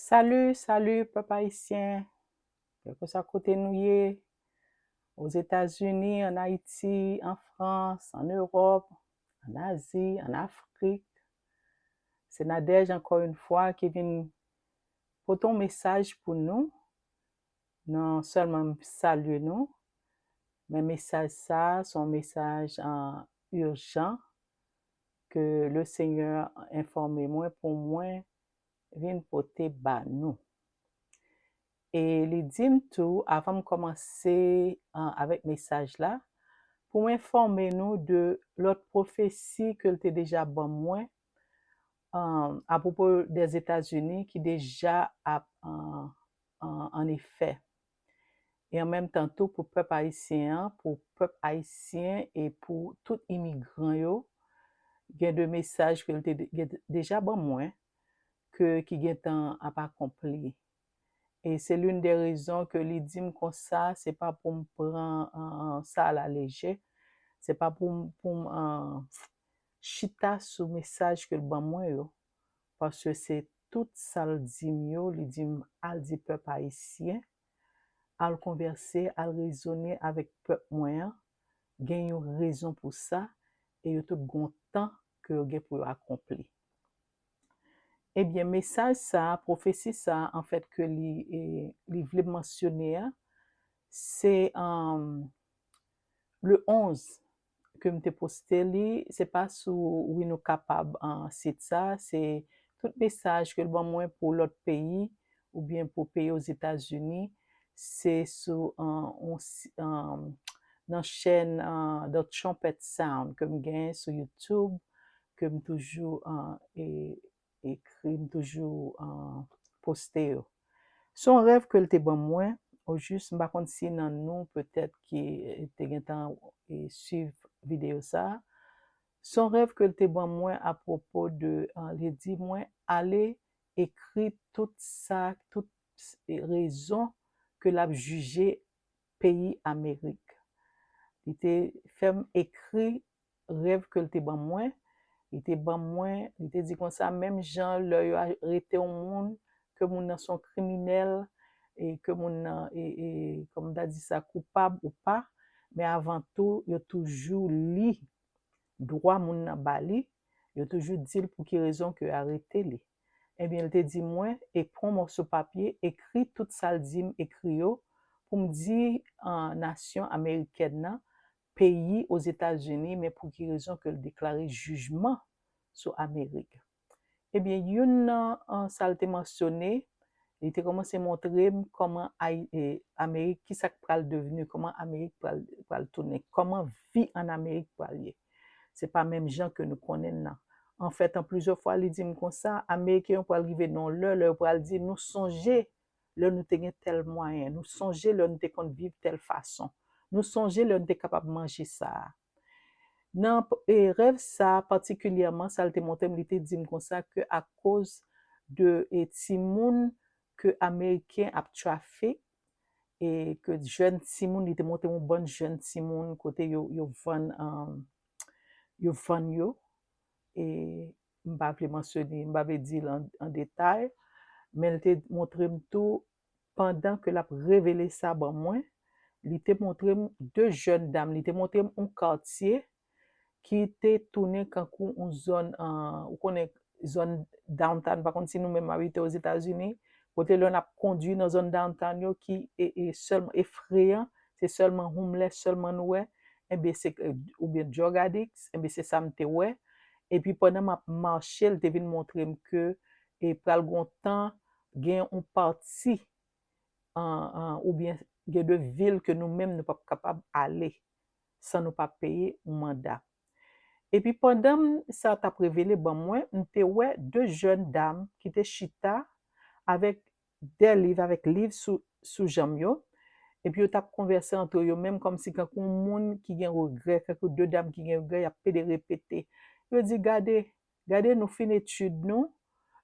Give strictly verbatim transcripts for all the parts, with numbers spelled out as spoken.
Salut, salut, pèp ayisyen. Kèlkeswa kote nou ye, Ozetazini, ann Ayiti, an Frans, ann Ewòp, ann Azi, ann Afrik. Se Nadège, ankò yon fwa, ki vin pote yon mesaj pou nou. Non sèlman m salye nou, men mesaj sa a se yon mesaj, ah, ijan ke le Senyè enfòme mwen pou mwen vin pote ba nou. E li di m tou, avan m kòmanse, ah, avèk mesaj la, pou m enfòme nou de lòt pwofesi ke l te deja ban mwen, ah, apwopo dèzetazini ki deja ap, ah, an, an efè. E an menm tan tou pou pèp ayisyen an, pou pèp ayisyen e pou tout imigran yo, gen de mesaj ke l te de- gen deja ban mwen, ke, ki gentan ap akonpli. E se l'une des raisons ke li di m konsa, se pa pou m pran, ah, sa a la lejè, se pa pou m, pou m, ah, chita sou mesaj ke l ban mwen yo, paske se tout sa l di m yo, li di m al di pèp ayisyen, al konvèse, al rezone avèk pèp mwen an, gen yon rezon pou sa, e yo tout gon tan ke yo gen pou yo akonpli. Ebyen, mesaj sa a, pwofesi sa a, anfèt, ke li, e, li vle m mansyone a, se, um, le onz ke m te poste li, se pa sou Wi Nou Kapab, ah, sit sa, se tout mesaj ke l ban mwen pou lòt peyi, oubyen pou peyi Ozetazini, se sou, ah, on si- ah, nan chèn, ah, The Trumpet Sound ke m gen sou YouTube, ke m toujou, ah, e, ekri, m toujou, ah, poste yo. Se yon rèv ke l te ban mwen, ojis, m pa konn si nan nou, petèt, ki, eh, te gentan, eh, swiv videyo sa a. Se yon rèv ke l te ban mwen apwopo de, ah, li di mwen, ale ekri tout sa, tout, eh, rezon ke l ap jije peyi Amerik. Li te fè m ekri rèv ke l te ban mwen. Li te ban mwen, li te di konsa, menm jan lè yo arete yon moun, ke moun nan se yon kriminèl, e ke moun nan, e, e, kòman m ta di sa, koupab ou pa, men avan tou, yo toujou li dwa moun nan ba li, yo toujou di l pou ki rezon ke yo arete li. Ebyen, l te di mwen, e pran yon mòso papye, ekri tout sa l di m ekri yo, pou m di, ah, nasyon amerikèn nan, peyi Ozetazini, men pou ki rezon ke l deklare jijman sou Amerik. Ebyen, youn nan, ah, sa l te mansyone, li te kòmanse montre m kòman Ay- e, Amerik, kisa k pral devni, kòman Amerik pral, pral tounen, kòman vi ann Amerik pral ye. Se pa menm jan ke nou konnen l nan. Anfèt, an plizyè fwa, li di m konsa, Ameriken yo pral rive nan yon lè, lè yo pral di, nou sonje lè nou te gen tèl mwayen, nou sonje lè nou te konn viv tèl fason, nou sonje lè nou te kapab manje sa a. Nan p- e, rèv sa a patikilyèman, sa l te montre m, li te di m konsa ke akoz de, e, timoun ke Ameriken ap trafik, e ke jèn timoun, li te montre m yon bann jèn timoun kote yo, yo vann, um, yo vann yo, e m pa vle mansyone, m pa vle di l an, an detay, men l te montre m tou, pandan ke l ap revele sa ban mwen, li te montre m de jèn dam, li te montre m yon katye ki te tounen kankou yon zòn, ah, ou konnen zòn downtown, m pa konn si nou menm abite Ozetazini, kote lè n ap kondui nan zòn downtown yo ki e, e sèlman efreyan, se sèlman homeless sèlman nou wè, enben se, e, oubyen drug addicts, enben se sa m te wè. Epi pandan m ap mache, l te vin montre m ke, e, pral gon tan, gen yon pati, an, an, oubyen gen de vil ke nou menm nou p ap kapab ale san nou pa peye yon manda. Epi pandan m, sa t ap revele ban mwen, m te wè de jèn dam ki te chita avèk de liv, avèk liv sou, sou janm yo. Epi yo t ap konvèse antre yo menm kòmsi kankou yon moun ki gen regrè, kankou de dam ki gen regrè, y ap pede repete. Yo di, gade, gade nou fin etid nou,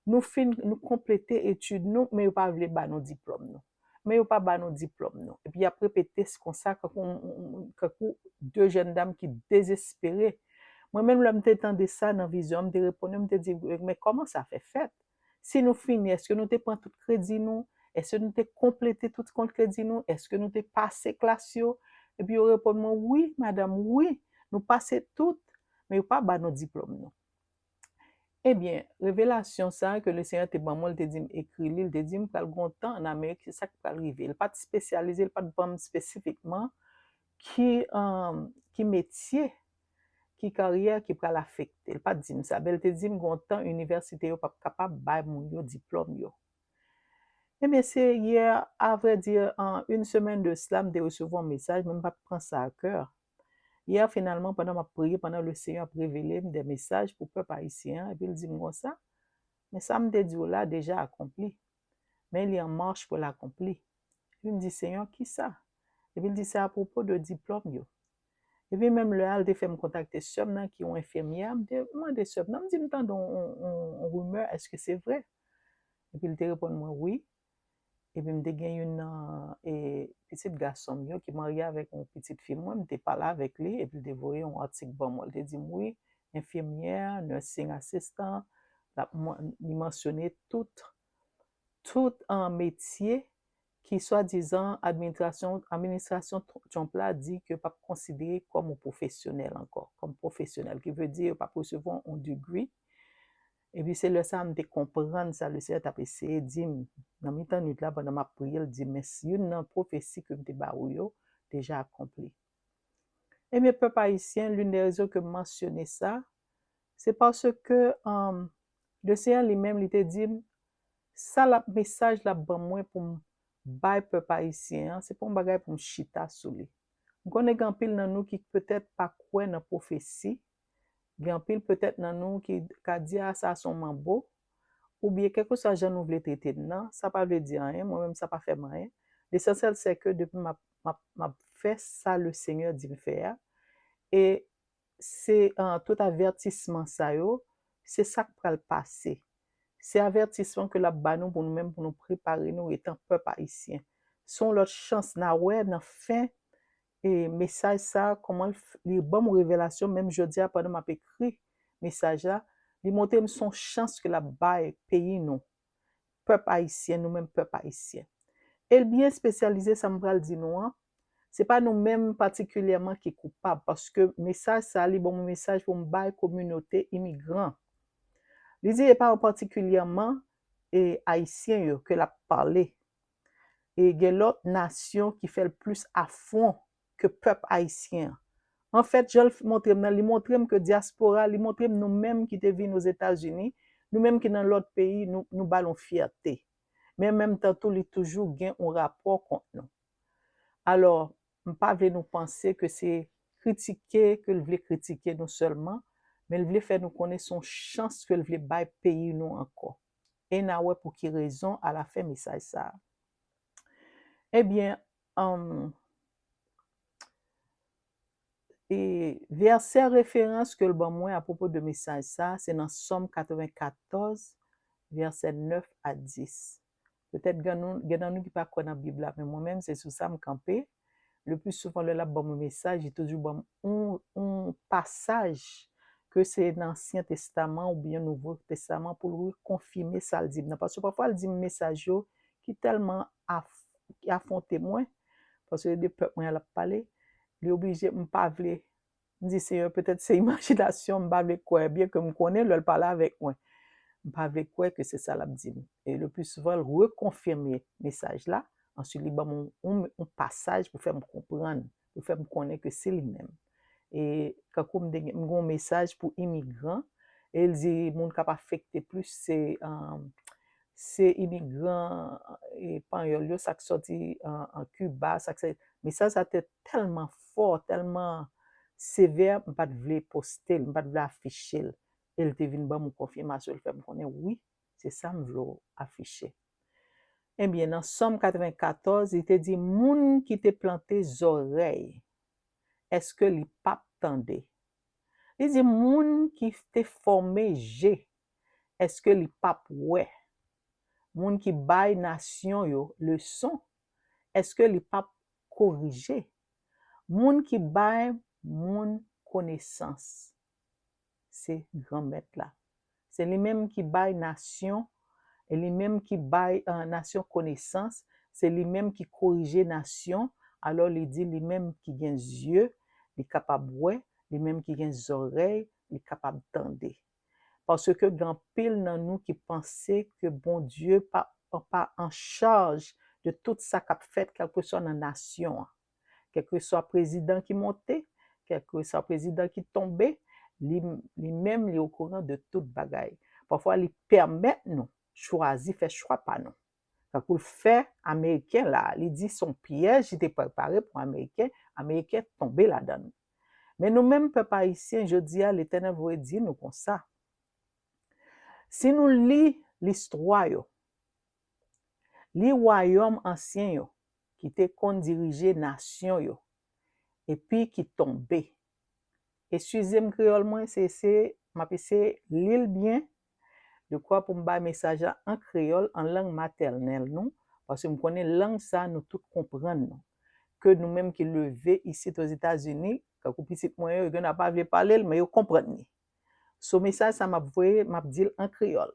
nou fin, nou konplete etid nou, men yo pa vle ba nou diplòm nou. Men yo pa ba nou diplòm nou. Epi y ap repete s- konsa, kankou, kankou de jèn dam ki dezespere. Mwen menm, lè m te tande sa nan vizyon, m te reponn yo, m te di, men kòman sa fè fèt? Si nou fini, èske nou te pran tout kredi nou? Èske nou te konplete tout kont kredi nou? Èske nou te pase klas yo? Epi yo reponn mwen, wi, madanm, wi, nou pase tout, men yo pa ba nou diplòm nou. Ebyen, revelasyon sa a ke Lesenyè te ban mwen, li te di m ekri li, li te di m pral gon tan ann Amerik, se sa k pral rive. Li pa t espesyalize, li pa t ban m espesifikman ki, um, ki metye, ki karyè ki pral afekte. Li pa t di m sa, men li te di m gon tan inivèsite yo p ap kapab bay moun yo diplòm yo. Ebyen, se yè, a vrè di, an, une semaine de cela, m te resevwa yon mesaj, men m pa t pran sa a kè. Yè, finalman, pandan m ap priye, pandan Lesenyè ap revele m de mesaj pou pèp ayisyen an, epi l di m konsa, men sa m te di w la deja akonpli. Men li an mach pou l akonpli. Epi m di, Senyè, kisa? Epi l di, se apwopo de diplòm yo. Epi menm lè a, l te fè m kontakte sè m nan, ki yon enfimyè. M te mande sè m nan, m di, m tande yon, yon, yon, yon rimè, èske se vre? Epi l te reponn mwen, wi. Epi m te gen youn nan e, pitit gason m yo ki marye avèk yon pitit fi mwen, m te pale avèk li, epi l te voye yon atik ban mwen. Li te di m, wi, enfimyè, nursing assistant, l ap man- li mansyone tout, tout an metye ki swadizan administrasyon, administrasyon Tr- Trump la di ke yo p ap konsidere kòm yon pwofesyonèl ankò, kòm pwofesyonèl, ki vle di yo p ap resevwa yon degree. Epi se lè sa a m te konprann sa Lesenyè t ap eseye di m nan mitan nwit la pandan m ap priye, l di m, men youn nan pwofesi ke m te ba ou yo deja akonpli. Ebyen, pèp ayisyen, l'une des raisons ke m mansyone sa, se paske, um, Lesenyè li menm, li te di m, sa l ap, mesaj l ap ban mwen pou m bay pèp ayisyen an, se pa yon bagay pou m chita sou li. M konnen gen anpil nan nou ki petèt pa kwè nan pwofesi, gen anpil petèt nan nou ki ka di, a, sa se yon manbo, oubyen kèlkeswa jan nou vle trete m nan, sa pa vle di anyen, mwen menm sa pa fè m anyen. Lesansyèl se ke depi m ap, m ap, m ap fè sa Lesenyè di m fè a, e se, an, tout avètisman sa yo, se sa k pral pase. Se avètisman ke l ap ba nou pou nou menm, pou nou prepare nou etan pèp ayisyen. Se yon lòt chans n a wè nan fen e mesaj sa a, kòman l f- li ban m yon revelasyon, menm jodi a, pandan m ap ekri mesaj la, li montre m se yon chans ke l ap bay peyi nou, pèp ayisyen, nou menm pèp ayisyen. E l byen espesyalize, sa m pral di nou an, se pa nou menm patikilyèman ki koupab, paske mesaj sa a, li ban m yon mesaj pou m bay kominote imigran. Li di, e pa patikilyèman e ayisyen yo ke l ap pale. E gen lòt nasyon ki fè l plis afwon ke pèp ayisyen an. Anfèt, jan l montre m nan, li montre m ke dyaspora, li montre m nou menm ki te vin Ozetazini, nou menm ki nan lòt peyi, nou, nou ba l yon fyète. Men an menm tan tou, li toujou gen yon rapò kont nou. Alò, m pa vle nou panse ke se kritike ke l vle kritike nou sèlman, men l vle fè nou konnen se yon chans ke l vle bay peyi nou ankò. E n a wè pou ki rezon alafen mesaj sa a. Ebyen, um, e vèsè referans ke l ban mwen apwopo de mesaj sa a, se nan Sòm katrevenkatòz, vèsè nèf a dis. Petèt gen nou, gen nan nou ki pa kwè nan Bib la, men mwen menm, se sou sa m kanpe. Le pli souvan, lè l ap ban mwen mesaj, li toujou ban m yon, yon pasaj, ke se nan Ansyen Testaman oubyen Nouvo Testaman, pou l rekonfime sa l di m nan. Paske pafwa, l di m mesaj yo ki tèlman af- ki afwonte mwen, paske de pèp mwen an l ap pale, li oblije, m pa vle, m di, Senyè, petèt se imajinasyon, m pa vle kwè, byen ke m konnen lè l pale avèk mwen. M pa vle kwè ke se sa l ap di m. E le pli souvan, l rekonfime mesaj la, answit li ban m yon, yon, yon pasaj pou fè m konprann, pou fè m konnen ke se li menm. E kankou m te gen, m gen yon mesaj pou imigran, e l di moun k ap afekte plis se, um, se imigran e panyòl yo, sa k sòti an, an Kiba, sa k se, mesaj sa te tèlman fò, tèlman sevè, m pa t vle poste l, m pa t vle afiche l. E l te vin ban m yon konfimasyon, l fè m konnen, wi, se sa m vle w afiche. Ebyen, nan Sòm katrevenkatòz, li te di, moun ki te plante zòrèy, èske li p ap tande? Li di, moun ki te fòme je, èske li p ap wè? Moun ki bay nasyon yo leson, èske li p ap korije? Moun ki bay moun konesans, se Granmèt la. Se li menm ki bay nasyon E li menm ki bay, eh, nasyon konesans, se li menm ki korije nasyon, alò li di li menm ki gen zye, li kapab wè, li menm ki gen zòrèy, li kapab tande. Paske gen anpil nan nou ki panse ke Bondye pa, pa an chaj de tout sa k ap fèt, kèlkeswa nan nasyon an. Kèlkeswa prezidan ki monte, kèlkeswa prezidan ki tonbe, li, li menm li okouran de tout bagay. Pafwa, li pèmèt nou chwazi fè chwa pa nou. Tankou l fè Ameriken la, li di se yon pyèj li te prepare pou Ameriken, Ameriken tonbe ladan l. Men nou menm, pèp ayisyen, jodi a, Letènèl voye di nou konsa. Si nou li listwa yo, li wayòm ansyen yo ki te konn dirije nasyon yo, epi ki tonbe. Eskize m kreyòl mwen, se, se, m ap eseye li l byen, dekwa pou m bay mesaj la an kreyòl, an lang matènèl nou, paske m konnen lang sa nou tout konprann nou. Ke nou menm ki leve isit Ozetazini, tankou pitit mwen yo, yo gen dwa pa vle pale l, men yo konprann li. So mesaj sa m ap voye, m ap di l an kreyòl.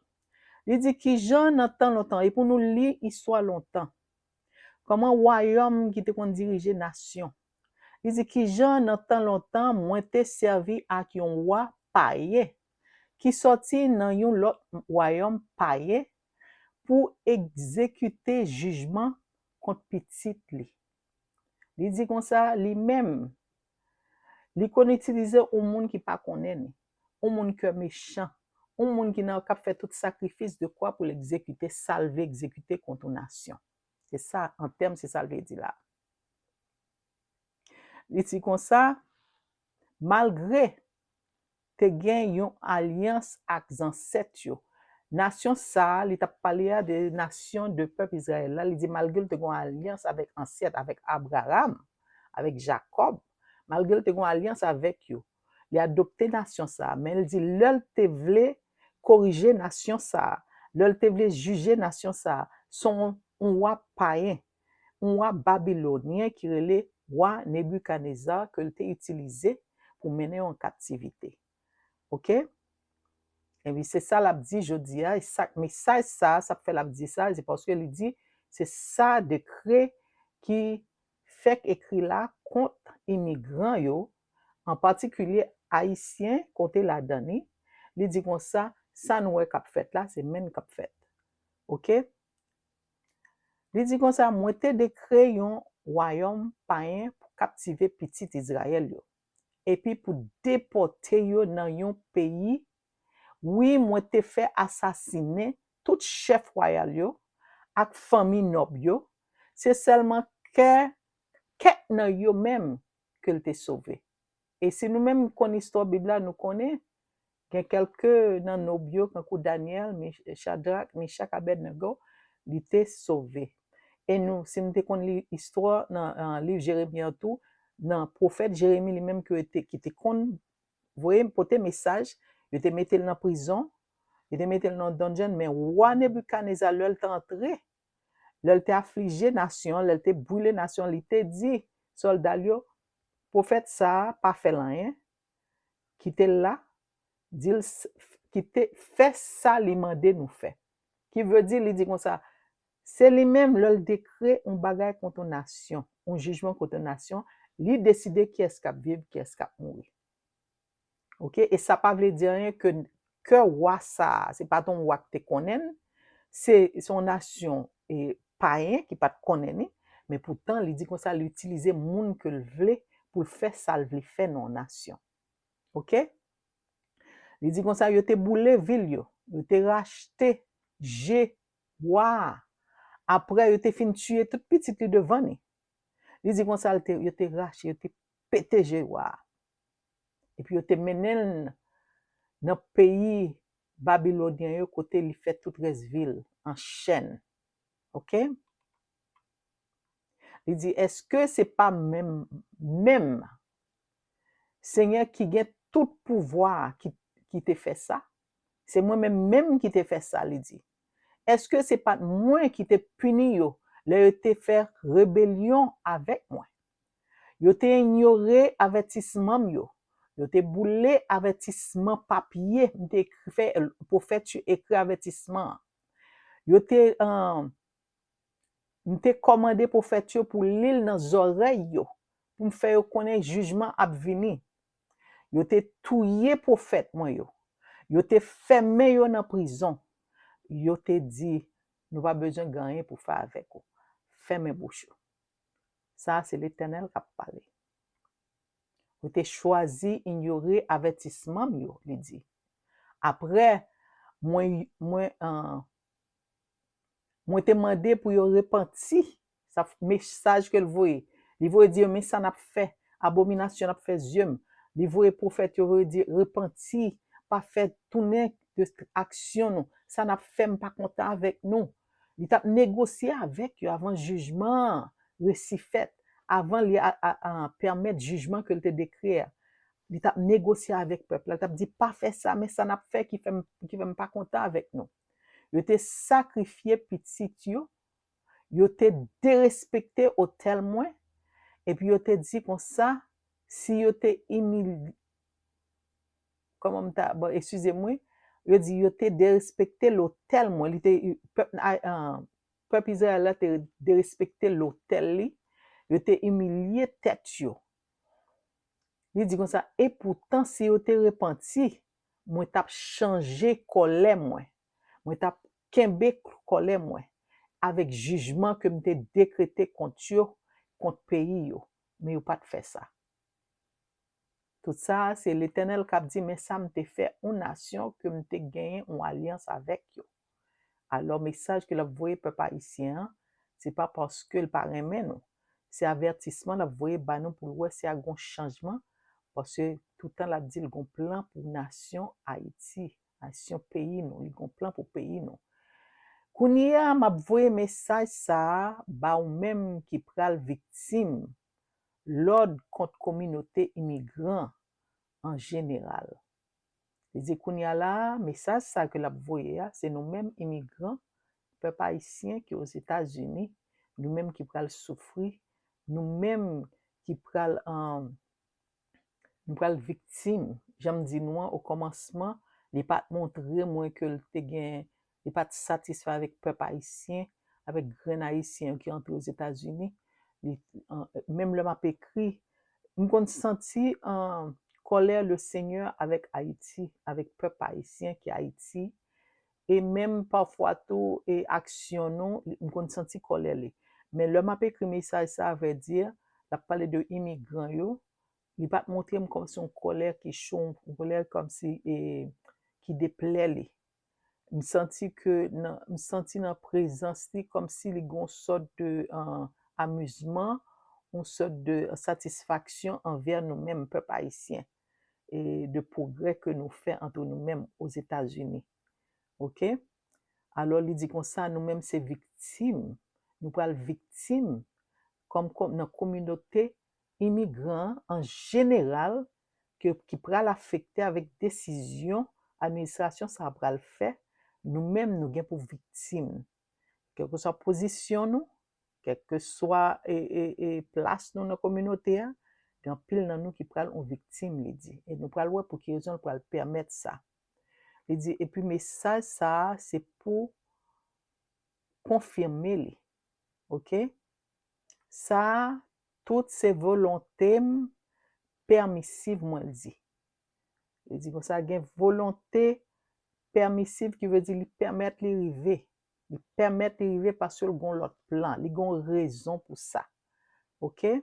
Li di, kijan nan tan lontan, e pou nou li istwa lontan. Kòman wayòm ki te konn dirije nasyon. Li di, kijan nan tan lontan mwen te sèvi ak yon wa payen ki sòti nan yon lòt wayòm payen pou egzekite jijman kont pitit li. Li di konsa, li menm, li konn itilize yon moun ki pa konnen li, yon moun kè mechan, yon moun ki nan, k ap fè tout sakrifis dekwa pou l egzekite sa l vle egzekite kont yon nasyon. Se sa, an tèm, se sa l vle di la. Li di konsa, malgre te gen yon alyans ak zansèt yo, nasyon sa a, li t ap pale a de nasyon de pèp Izrayèl la, li di malgre l te gen yon alyans avèk ansèt, avèk Abraram, avèk Jakòb, malgre l te gen yon alyans avèk yo, li adopte nasyon sa a, men l di lè l te vle korije nasyon sa a, lè l te vle jije nasyon sa a, se yon, yon wa payen, yon wa babilonyen ki rele wa Nebikadneza ke l te itilize pou mennen yo an kaptivite. Oke? Epi se sa l ap di jodi a, e sa, mesaj sa, sa k fè l ap di sa, se paske li di, se sa dekrè ki fèk ekri la kont imigran yo, an patikilye ayisyen, kote ladan li, li di konsa, sa nou wè k ap fèt la, se menm k ap fèt. Oke? Li di konsa, mwen te dekrè yon wayòm payen pou kaptive pitit Izrayèl yo, epi pou depòte yo nan yon peyi. Wi, mwen te fè asasinen tout chèf wayal yo ak fanmi nòb yo. Se sèlman kè, kèk nan yo menm ke l te sove. E si nou menm konn istwa Bib la, nou konnen gen kèlke nan nòb yo, tankou Danyèl, Mi-, Chadrak, Michak, Abèdnego, li te sove. E nou, si nou te konn li istwa nan, nan liv Jeremi an tou, nan pwofèt Jeremi li menm ki te, ki te konn voye pote mesaj, yo te mete l nan prizon, yo te mete l nan dungeon, men wa Nebikadneza, lè l te antre, lè l te aflije nasyon an, lè l te brile nasyon an, li te di sòlda l yo, pwofèt sa a pa fè l anyen, kite l la, di l s-, kite, fè sa li mande nou fè. Ki vle di, li di konsa, se li menm, lè l dekrè yon bagay kont yon nasyon, yon jijman kont yon nasyon, li deside kiyès k ap viv, kiyès k ap mouri. Oke? E sa pa vle di anyen ke, ke wa sa a, se pa t yon wa k te konnen l, se, se yon nasyon, e, payen ki pa t konnen li, men poutan, li di konsa, li itilize moun ke l vle pou l fè sa l vle fè nan yon nasyon. Oke? Li di konsa, yo te boule vil yo, yo te rache je wa a. Apre, yo te fin tiye tout pitit li devan li. Li di konsa, l te, yo te rache, yo te pete je wa a. Epi yo te mennen l nan peyi Babilonyen yo, kote li fè tout rès vi l an chèn. Oke? Li di, èske se pa menm, menm Senyè ki gen tout pouvwa a ki, ki te fè sa? Se mwen menm menm ki te fè sa, li di. Èske se pa t mwen ki te pini yo lè yo te fè rebelyon avèk mwen? Yo te inyore avètisman m yo. Yo te boule avètisman papye m te ekri, fè pwofèt yo ekri avètisman an. Yo te, um, m te kòmande pwofèt yo pou li l nan zòrèy yo, pou m fè yo konnen jijman ap vini. Yo te touye pwofèt mwen yo. Yo te fèmen yo nan prizon. Yo te di, nou pa bezwen gen anyen pou fè avèk ou. Fèmen bouch ou. Sa a se Letènèl k ap pale. Ou te chwazi inyore avètisman m yo, li di. Apre, mwen, mwen, uh, mwen te mande pou yo repanti. Sa mesaj ke l voye. Li voye di yo, men sa n ap fè. Abominasyon n ap fè zye m. Li voye pwofèt yo, voye di, repanti, pa fè tounen de aksyon nou. Sa n ap fè, m pa kontan avèk nou. Li t ap negosye avèk yo avan jijman an resi fèt, avan li a, a, a, pèmèt jijman ke l te dekrè a. Li t ap negosye avèk pèp la, li t ap di, pa fè sa, men sa n ap fè ki fè m, ki fè m pa kontan avèk nou. Yo te sakrifye pitit yo, yo te derespekte otèl mwen, epi yo te di konsa, si yo te imilye, kòman m ta, bon, eskize m, wi, yo di yo te derespekte lotèl mwen, li te, pèp, a, a, pèp Izrayèl la te derespekte lotèl li, yo te imilye tèt yo. Li di konsa, epoutan, si yo te repanti, mwen t ap chanje kòlè mwen. Mwen t ap kenbe kòlè mwen avèk jijman ke m te dekrete kont yo, kont peyi yo. Men yo pa t fè sa. Tout sa a, se Letènèl k ap di, men sa m te fè yon nasyon ke m te genyen yon alyans avèk yo. Alò, mesaj ke l ap voye pèp ayisyen an, se pa paske l pa renmen nou. Se avètisman l ap voye ba nou pou l wè si a gon chanjman, paske toutan l ap di l gon plan pou nasyon Ayiti, nasyon peyi nou, li gon plan pou peyi nou. Kounye a, m ap voye mesaj sa a ba ou menm ki pral viktim lòd kont kominote imigran an jeneral. Li di kounye a la a, mesaj sa ke l ap voye a, se nou menm imigran, pèp ayisyen ki Ozetazini, nou menm ki pral soufri, nou menm ki pral, um, nou pral viktim. Jan m di nou an, okòmansman, li pa t montre mwen ke l te gen, li pa t satisfè avèk pèp ayisyen, avèk grenn ayisyen yo ki antre Ozetazini. Li, an, menm lè m ap ekri, m konn santi, an, kòlè le Senyè avèk Ayiti, avèk pèp ayisyen ki Ayiti, e menm pafwa tou, e aksyon nou, m konn santi kòlè li. Men lè m ap ekri mesaj sa, avèdi, l ap pale de imigran yo, li pa t montre m kòmsi yon kòlè ki cho, yon kòlè kòmsi, e, ki deplè li. M santi ke nan, m santi nan prezans li kòmsi li gen yon sòt de, an, amizman, yon sòt de satisfaksyon anvè nou menm, pèp ayisyen, e de pwogrè ke nou fè antre nou menm Ozetazini. Oke? Alò, li di konsa, nou menm se viktim. Nou pral viktim kòm, kòm nan kominote imigran an jeneral ke, ki pral afekte avèk desizyon administrasyon sa a pral fè, nou menm nou gen pou viktim. Kèlkeswa pozisyon nou, kèlkeswa, e, e, e, plas nou nan kominote a, gen anpil nan nou ki pral yon viktim, li di. E nou pral wè pou ki rezon l pral pèmèt sa. Li di, epi mesaj sa a, se pou konfime li. Oke? Sa a, tout se volonte m pèmisiv mwen, l di. Li di konsa, gen volonte pèmisiv, ki vle di li pèmèt li rive. Li pèmèt li rive paske l gon lòt plan, li gon rezon pou sa. Oke?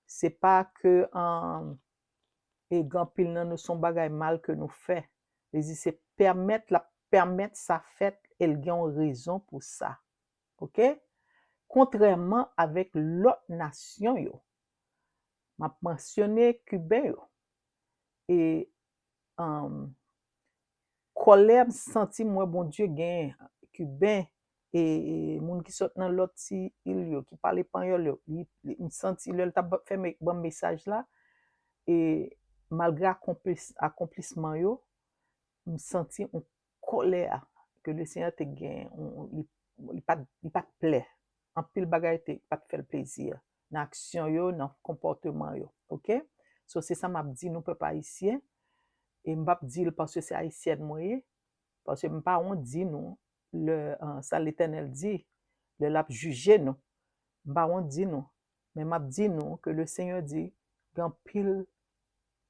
Se pa ke, an, e gen anpil nan nou, se yon bagay mal ke nou fè. Li di se pèmèt, l ap pèmèt sa fèt e l gen yon rezon pou sa. Oke? Kontrèman avèk lòt nasyon yo, m ap mansyone Kiben yo. E, um, kòlè m santi m wè Bondye gen, Kiben, e, e moun ki sot nan lòt ti il yo, ki pale panyòl yo, li, li, m santi lè l t ap fè me-, ban m mesaj la, e malgre akonplis-, akonplisman yo, m santi yon kòlè a ke le Senyè te gen, yon, li, li pa t, li pa t plè. Anpil bagay te, pa t fè l plezi nan aksyon yo, nan konpòteman yo. Oke? So, se sa m ap di nou, pèp ayisyen. E m p ap di l paske se ayisyèn mwen ye, paske m pa wont di nou, lè, uh, sa Letènèl di, lè l ap jije nou. M pa wont di nou, men m ap di nou ke le Senyè di, gen anpil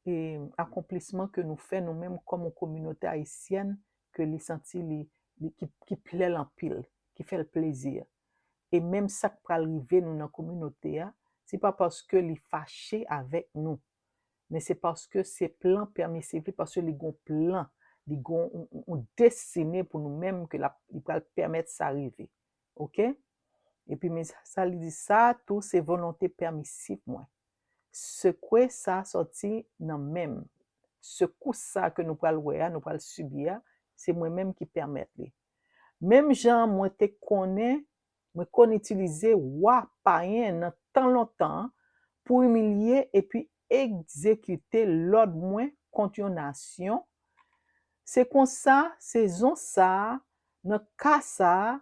e akonplisman ke nou fè nou menm kòm yon kominote ayisyèn ke li santi li, li ki, ki plè l anpil, ki fè l plezi. E menm sa k pral rive nou nan kominote a, se pa paske li fache avèk nou, men se paske se plan pèmisiv li, paske li gon plan, li gon yon, yon destine pou nou menm ke l ap, li pral pèmèt sa rive. Oke? Epi men sa li di, sa tou se volonte pèmisiv mwen. Sekwe sa sòti nan men m. Sekous sa ke nou pral wè a, nou pral sibi a, se mwen menm ki pèmèt li. Menm jan mwen te konnen, mwen konn itilize wa payen nan tan lontan an pou imilye epi egzekite lòd mwen kont yon nasyon, se konsa, sezon sa a, nan ka sa a,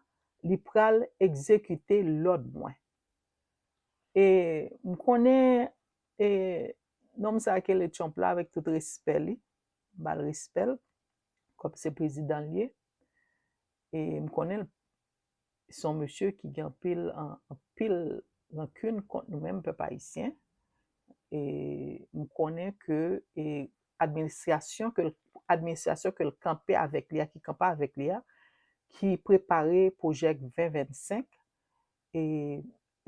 li pral egzekite lòd mwen. E m konnen e nonm sa a ki rele Trump la, avèk tout respè li, m ba l respè l, kòm se prezidan l ye, e m konnen l se yon mesye ki gen anpil, an- anpil rankin kont nou menm, pèp ayisyen. E m konnen ke e administrasyon ke l, administrasyon ke l kanpe avèk li a, ki kanpe avèk li a, ki prepare pwojè ven vennsenk, e,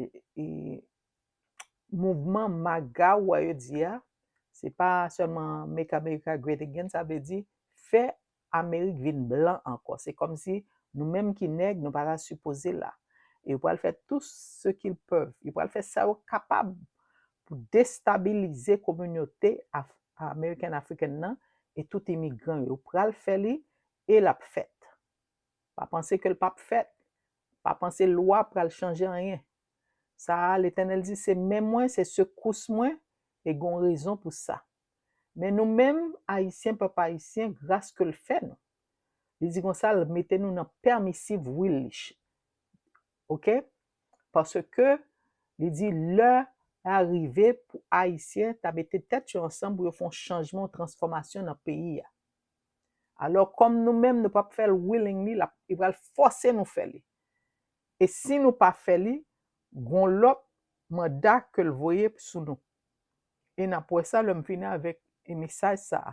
e, e mouvman MAGA ou wè yo di a, se pa sèlman Make America Great Again, sa vle di fè Amerik vin blan ankò. Se kòmsi nou menm ki nèg, nou pa ta sipoze la. E yo pral fè tout ce qu'ils peuvent. Yo pral fè sa yo kapab pou destabilize kominote Af- American African nan e tout imigran yo. Yo pral fè li e l ap fèt. Pa panse ke l p ap fèt. Pa panse lwa pral chanje anyen. Sa a, Letènèl di, se men mwen, se sekous mwen, e gon rezon pou sa. Men nou menm, Ayisyen, pèp ayisyen, gras ke l fè nou. Li di konsa, l mete nou nan permissive will li. Oke? Paske li di lè a rive pou Ayisyen ta mete tèt yo ansanm pou yo fè yon chanjman, yon transfòmasyon nan peyi a. Alò, kòm nou menm, nou p ap fè l willingly, l ap, li pral fòse nou fè li. E si nou pa fè li, gon lòt manda ke l voye sou nou. E n ap wè sa lè m fini avèk e mesaj sa a.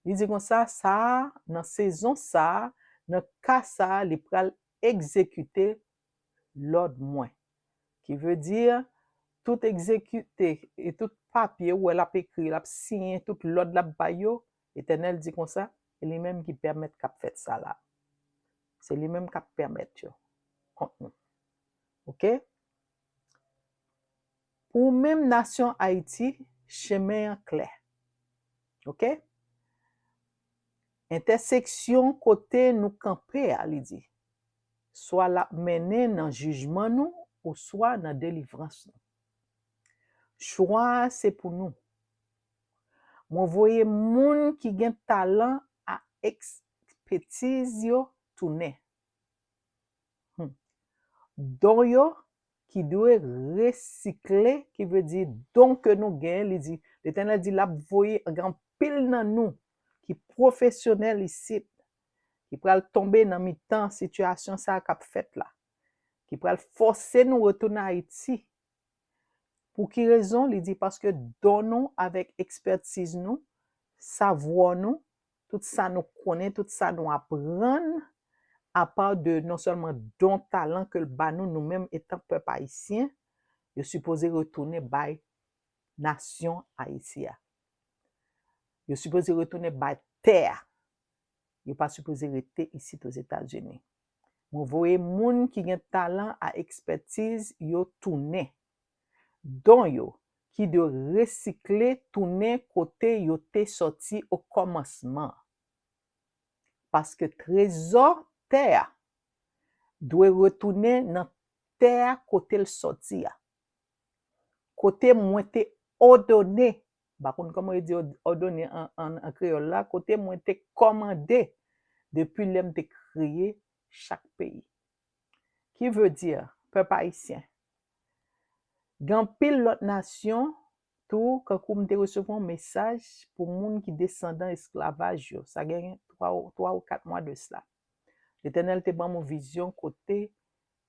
Li di konsa, sa a, nan sezon sa a, nan ka sa a, li pral egzekite lòd mwen. Ki vle di, tout egzekite e tout papye ou wè l ap ekri, l ap siyen, tout lòd l ap bay yo, Letènèl di konsa, e li menm ki pèmèt k ap fèt sa la. Se li menm k ap pèmèt yo kont nou. Oke? Pou menm nasyon Ayiti, chemen an klè. Oke? Entèseksyon kote nou kanpe a, li di, swa l ap mennen nan jijman nou, oswa nan delivrans nou. Chwa a se pou nou. Mwen voye moun ki gen talan a ekspetiz yo tounen. Hmm. Don yo ki dwe resikle, ki vle di don ke nou gen, li di, Letènèl di l ap voye gen anpil nan nou ki pwofesyonèl isit, ki pral tonbe nan mitan sitiyasyon sa a k ap fèt la, ki pral fòse nou retounen Ayiti. Pou ki rezon? Li di, paske don nou avèk ekspètiz nou, savwa nou, tout sa nou konnen, tout sa nou aprann, apa de non sèlman don, talan ke l ba nou, nou menm etan pèp ayisyen, yo sipoze retounen bay nasyon Ayiti a. Yo sipoze retounen bay tè a. Yo pa sipoze rete isit Ozetazini. Mwen voye moun ki gen talan a ekspètiz yo tounen. Don yo, ki dwe resikle tounen kote yo te sòti okòmansman. Paske trezò tè a dwe retounen nan tè a kote l sòti a. Kote mwen te òdone, m pa konn kòman yo di òd- òdone an, an, an kreyòl la, kote mwen te kòmande depi lè m te kreye chak peyi. Ki vle di, pèp ayisyen, gen anpil lòt nasyon tou, kankou m te resevwa yon mesaj pou moun ki desandan esklavaj yo. Sa gen twa, twa ou kat mwa de sila. Letènèl te ban m yon vizyon kote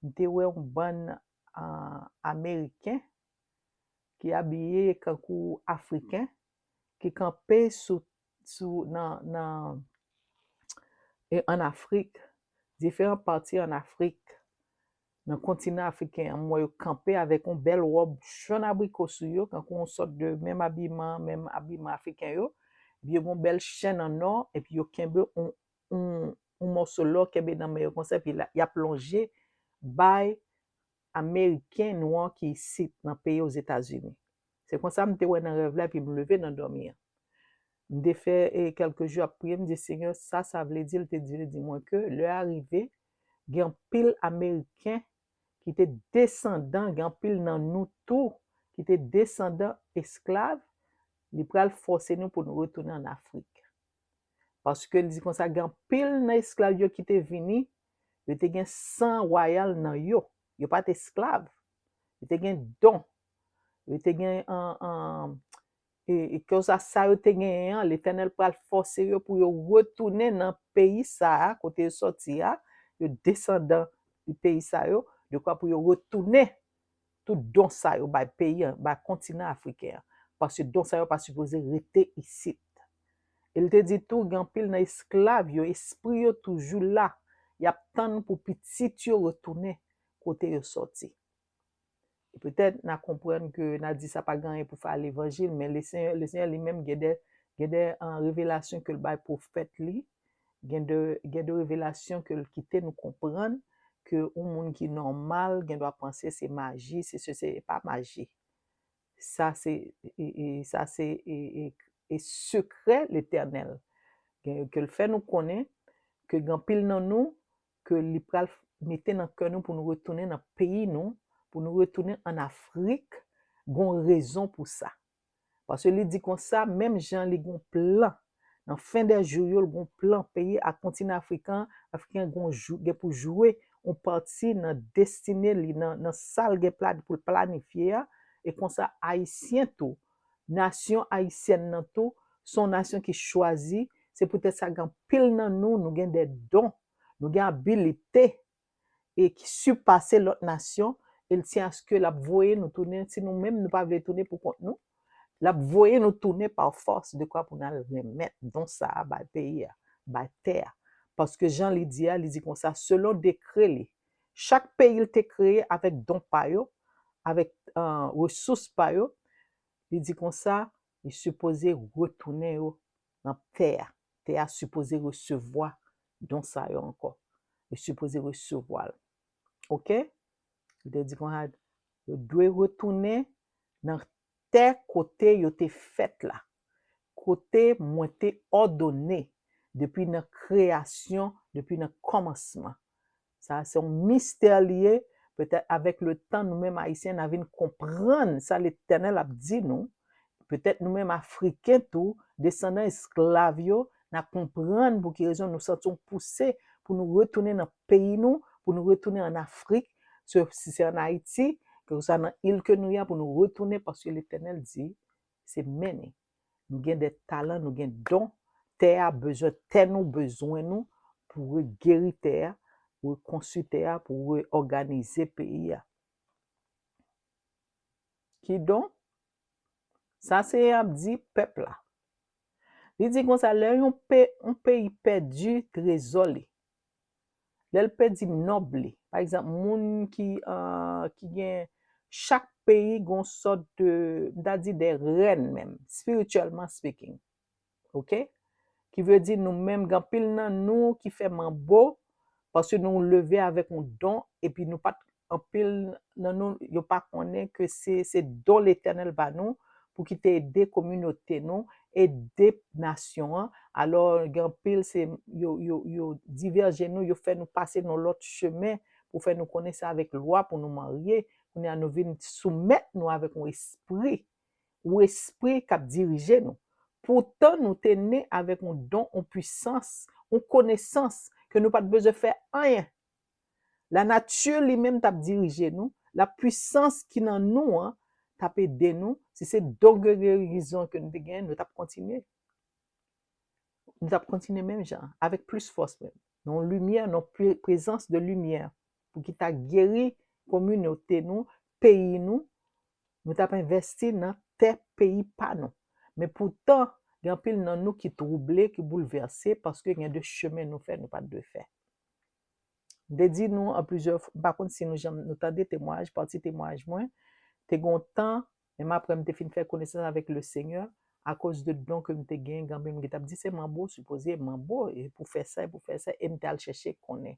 m te wè yon bann ah, Ameriken ki abiye kankou Afriken, ki kanpe sou, sou, nan, nan, e, an Afrik, diferan pati an Afrik, nan kontinan afriken an, m wè yo kanpe avèk yon bèl wòb jòn abriko sou yo, kankou yon sòt de menm abiman, menm abiman afriken yo. Epi yo gen yon bèl chèn an nò, epi yo kenbe yon, yon, yon mòso lò kenbe nan men yo konsa, epi la, y ap lonje bay Ameriken nwa ki isit nan peyi Ozetazini. Se konsa m te wè nan rèv la, epi m leve nan dòmi an. M te fè e, kèlke jou ap priye, m di, Senyè, sa sa vle di? L te di, vle di mwen ke lè a rive, gen anpil Ameriken ki te desandan, gen anpil nan nou tou ki te desandan esklav, li pral fòse nou pou nou retounen ann Afrik. Paske li di konsa, gen anpil nan esklav yo ki te vini, yo te gen san wayal nan yo. Yo pa t esklav. Yo te gen don. Yo te gen an, an, e, e konsa sa yo te genyen an, Letènèl pral fòse yo pou yo retounen nan peyi sa a, kote yo sòti a, yo desandan peyi sa yo, dekwa pou yo retounen tout don sa yo bay peyi an, bay kontinan afriken an, paske don sa yo pa sipoze rete isit. E l te di tou, gen anpil nan esklav yo, espri yo toujou la, y ap tann pou pitit yo retounen kote yo sòti. E petèt n a konprann ke n a di sa pa gen anyen pou fè a levanjil, men Lesenyè, Lesenyè li menm gen de, gen de an, revelasyon ke l bay pwofèt li, gen de, gen de revelasyon ke l kite nou konprann ke yon moun ki nòmal gen dwa panse se maji, se, se, se pa maji. Sa se, e, e, sa se e, e, e sekrè Letènèl. Gen, ke l fè nou konnen ke gen anpil nan nou ke li pral mete nan kè nou pou nou retounen nan peyi nou, pou nou retounen ann Afrik, gon rezon pou sa. Paske li di konsa, menm jan li gon plan, nan fen dè jou yo, l gon plan, peyi a kontinan afrikan, afriken gon jou, gen pou jwe yon pati nan destine li, nan, nan sa l gen plan pou l planifye a, e konsa Ayisyen tou, nasyon ayisyèn nan tou, se yon nasyon ki chwazi, se poutèt sa gen anpil nan nou, nou gen de don, nou gen abilite, e ki sipase lòt nasyon, e l tyen aske l ap voye nou tounen, si nou menm nou pa vle tounen pou kont nou, l ap voye nou tounen pa fòs, dekwa pou n al renmèt don sa a bay peyi a, bay tè a. Paske jan li di a, li di konsa, selon dekrè li, chak peyi l te kreye avèk don pa yo, avèk, e, resous pa yo, li di konsa, li sipoze retounen yo nan tè a. Tè a sipoze resevwa don sa yo ankò. Li sipoze resevwa l. Oke? Li te di konsa, yo dwe retounen nan tè kote yo te fèt la, kote mwen te òdone depi nan kreyasyon, depi nan kòmansman. Sa se yon mistè li ye. Petèt avèk le tan, nou menm Ayisyen, n a vin konprann sa Letènèl ap di nou. Petèt nou menm Afriken tou, desandan esklav yo, n a konprann pou ki rezon nou santi yon pouse pou nou retounen nan peyi nou, pou nou retounen ann Afrik, se, si se ann Ayiti, kèlkeswa nan il ke nou ye a, pou nou retounen, paske Letènèl di, se mennen. Nou gen de talan, nou gen don. Tè a bezwen, tè nou bezwen nou pou regeri tè a, rekonstwi tè a, pou reòganize peyi a. Kidonk, sa Senyè a ap di pèp la. Li di konsa, lè yon pe, yon peyi pèdi trezò li, lè l pèdi nòb li, pa egzanp, moun ki, e, ki gen, chak peyi gen yon sòt de, m ta di de rèn menm, spirituellement speaking. Oke? Ki vle di nou menm, gen anpil nan nou ki fè manbo, paske nou leve avèk yon don, epi nou pa t, anpil nan nou, yo pa konnen ke se, se don Letènèl ba nou, pou ki te ede kominote nou, ede nasyon an. Alò, gen anpil, se, yo, yo, yo divèje nou, yo fè nou pase nan lòt chemen, pou fè nou konnen se avèk lwa pou nou marye. Kounye a, nou vin soumèt nou avèk yon espri, yon espri k ap dirije nou. Poutan, nou te ne avèk yon don, yon pwisans, yon konesans ke nou pa t bezwen fè anyen. Lanati li menm t ap dirije nou, lapwisans ki nan nou an t ap ede nou, si se don de gerizon ke nou te genyen, nou t ap kontinye. Nou t ap kontinye menm jan, avèk plis fòs menm. nan yon limyè, nan pre- prezans de limyè, pou ki ta geri kominote nou, peyi nou, nou t ap envèsti nan tè peyi pa nou. Men poutan, gen anpil nan nou ki twouble, ki boulvèse, paske gen de chemen nou fè, nou pa t dwe fè. M te di nou an plizyè fwa, m pa konn si nou janm nou tande temwayaj, pati temwayaj mwen, te gen yon tan, menm apre m te fin fè konesans avèk le Senyè, akoz de don ke m te gen, gen anpil moun ki t ap di se manbo, sipoze manbo, e pou fè sa, e pou fè sa, e m te al chèche konnen.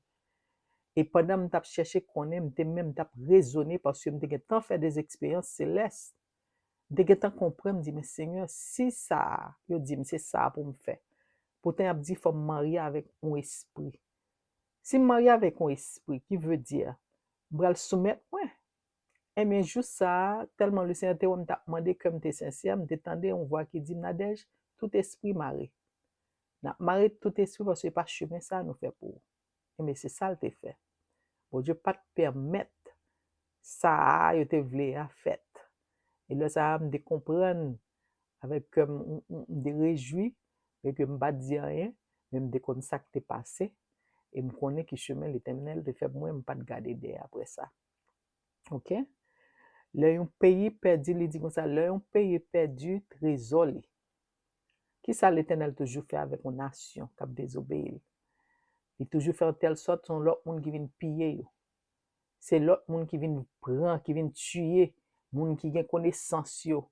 E pandan m t ap chèche konnen, m te menm t ap rezone, paske m te gentan fè de eksperyans selès. M te gentan konprann, m di, men Senyè, si sa a, yo di m se sa a pou m fè. Poutan, y ap di fò m marye avèk yon espri. Si m marye avèk yon espri, ki vle di, m pral soumèt mwen. Ebyen, jou sa a, tèlman le Senyè te wè m t ap mande, kè m te sensè, m te tande yon vwa ki di m, Nadège, tout espri mare. N ap mare tout espri paske se pa chemen sa a nou fè pou ou. Ebyen, se sa l te fè. Bondye pa t pèmèt sa a yo te vle a fèt. E lè sa a, m te konprann avèk kè m, m, m, m te rejwi, men ke m pa t di anyen, men m te konn sa k te pase, e m konnen ki chemen Letènèl te fè pou mwen, m pa t gade dèyè apre sa. Oke? Lè yon peyi pèdi, li di konsa, lè yon peyi pèdi trezò li, kisa Letènèl toujou fè avèk yon nasyon k ap dezobeyi l? Li toujou fè an tèl sòt se yon lòt moun ki vin piye yo. Se lòt moun ki vin pran, ki vin tiye moun ki gen konesans yo.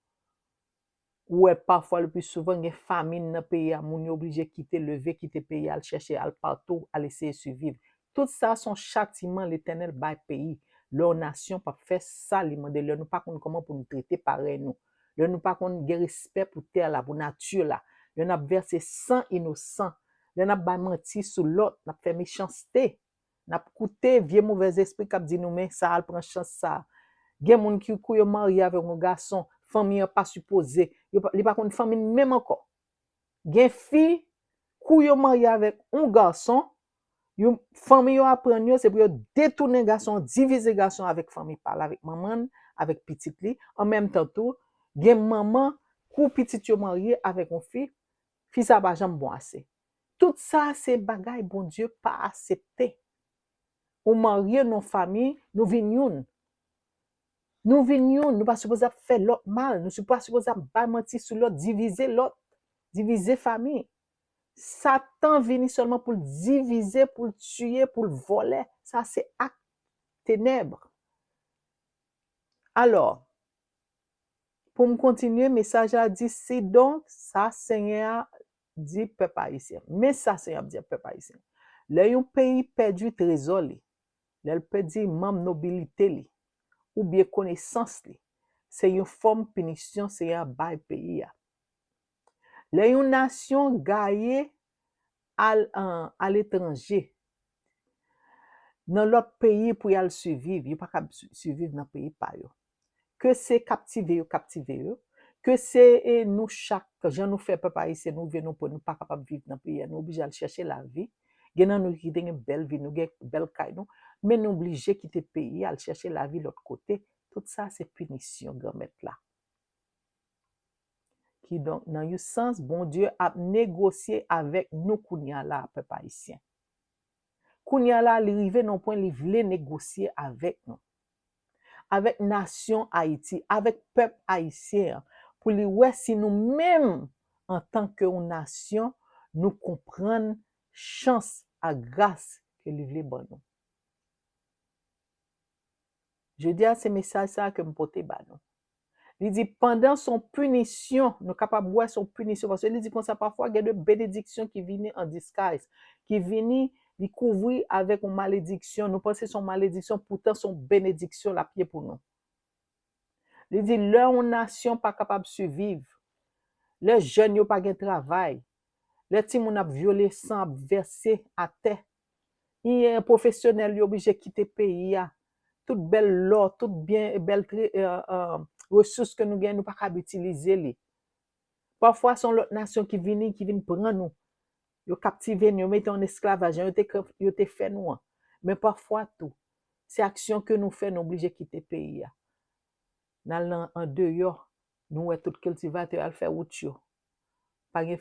Ou wè, pafwa, le pli souvan, gen famin nan peyi a, moun yo oblije kite, leve, kite peyi a, al chèche, al patou, al eseye siviv. Tout sa se yon chatiman Letènèl bay peyi. Lè yon nasyon p ap fè sa li mande, lè nou pa konn kòman pou nou trete parèy nou, lè nou pa konn gen respè pou tè la, pou nati la, lè n ap vèse san inosan, lè n ap bay manti sou lòt, n ap fè mechanste, n ap koute vye movèzespri k ap di nou, men sa, al pran chans sa. Gen moun ki kou yo marye avèk yon gason, fanmi an pa sipoze, yo pa- li pa konn fanmi l menm ankò. Gen fi, kou yo marye avèk yon gason, yo, fanmi yo aprann yo, se pou yo detounen gason an, divize gason an avèk fanmi pa l, avèk manman l, avèk pitit li. An menm tan tou, gen manman, kou pitit yo marye avèk yon fi, fi sa pa janm bon ase. Tout sa se bagay Bondye pa aksepte. Ou marye nan yon fanmi, nou vin youn. Nou vin youn, nou pa sipoze ap fè lòt mal, nou si- pa sipoze ap bay manti sou lòt, divize lòt, divize fanmi. Satan vini sèlman pou l divize, pou l tiye, pou l vòlè. Sa se ak tenèb. Alò, pou m kontinye, mesaj la di, sidonk, sa Senyè a di pèp ayisyen. Men sa Senyè a di pèp ayisyen. Lè yon peyi pèdi trezò li, lè l pèdi manm nobilite li, oubyen konesans li, se yon fòm pinisyon Senyè a bay peyi a. Lè yon nasyon gaye al, an, aletranje, nan lòt peyi pou y al siviv, yo pa kab si- siviv nan peyi pa yo. Ke se kaptive yo kaptive yo, ke se, e, nou chak, jan nou fè pèp ayisyen, nou rive nan pwen nou pa kapab viv nan peyi a, nou oblije al chèche lavi. Gen nan nou ki te gen bèl vi, nou gen bèl kay nou, men nou oblije kite peyi a, al chèche lavi lòt kote. Tout sa se pinisyon Granmèt la. Kidonk, nan yon sans, Bondye ap negosye avèk nou kounye a la, pèp ayisyen. Kounye a la, li rive nan pwen li vle negosye avèk nou, avèk nasyon Ayiti, avèk pèp ayisyen an, pou li wè si nou menm, antanke yon nasyon, nou konprann chans ak gras ke li vle ban nou. Jodi a, se mesaj sa a ke m pote ba nou. Li di, pandan se yon pinisyon, nou kapab wè se yon pinisyon, paske li di konsa, pafwa, gen de benediksyon ki vini an disguise, ki vini, li kouvri avèk yon malediksyon. Nou panse se yon malediksyon, poutan se yon benediksyon l ap ye pou nou. Li di, lè yon nasyon pa kapab siviv, lè jèn yo pa gen travay, lè timoun ap vyole, san ap vèse atè, e pwofesyonèl yo oblije kite peyi a, tout bèl lò, tout byen, bèl tre- e, e, resous ke nou gen, nou pa kab itilize li. Pafwa, se yon lòt nasyon ki vini, ki vin pran nou. Yo kaptive nou, yo mete an esklavaj, jan yo te, yo te fè nou an. Men pafwa tou, se aksyon ke nou fè, nou oblije kite peyi a. N al nan, andeyò, nou wè tout kiltivatè al fè wout yo. pa gen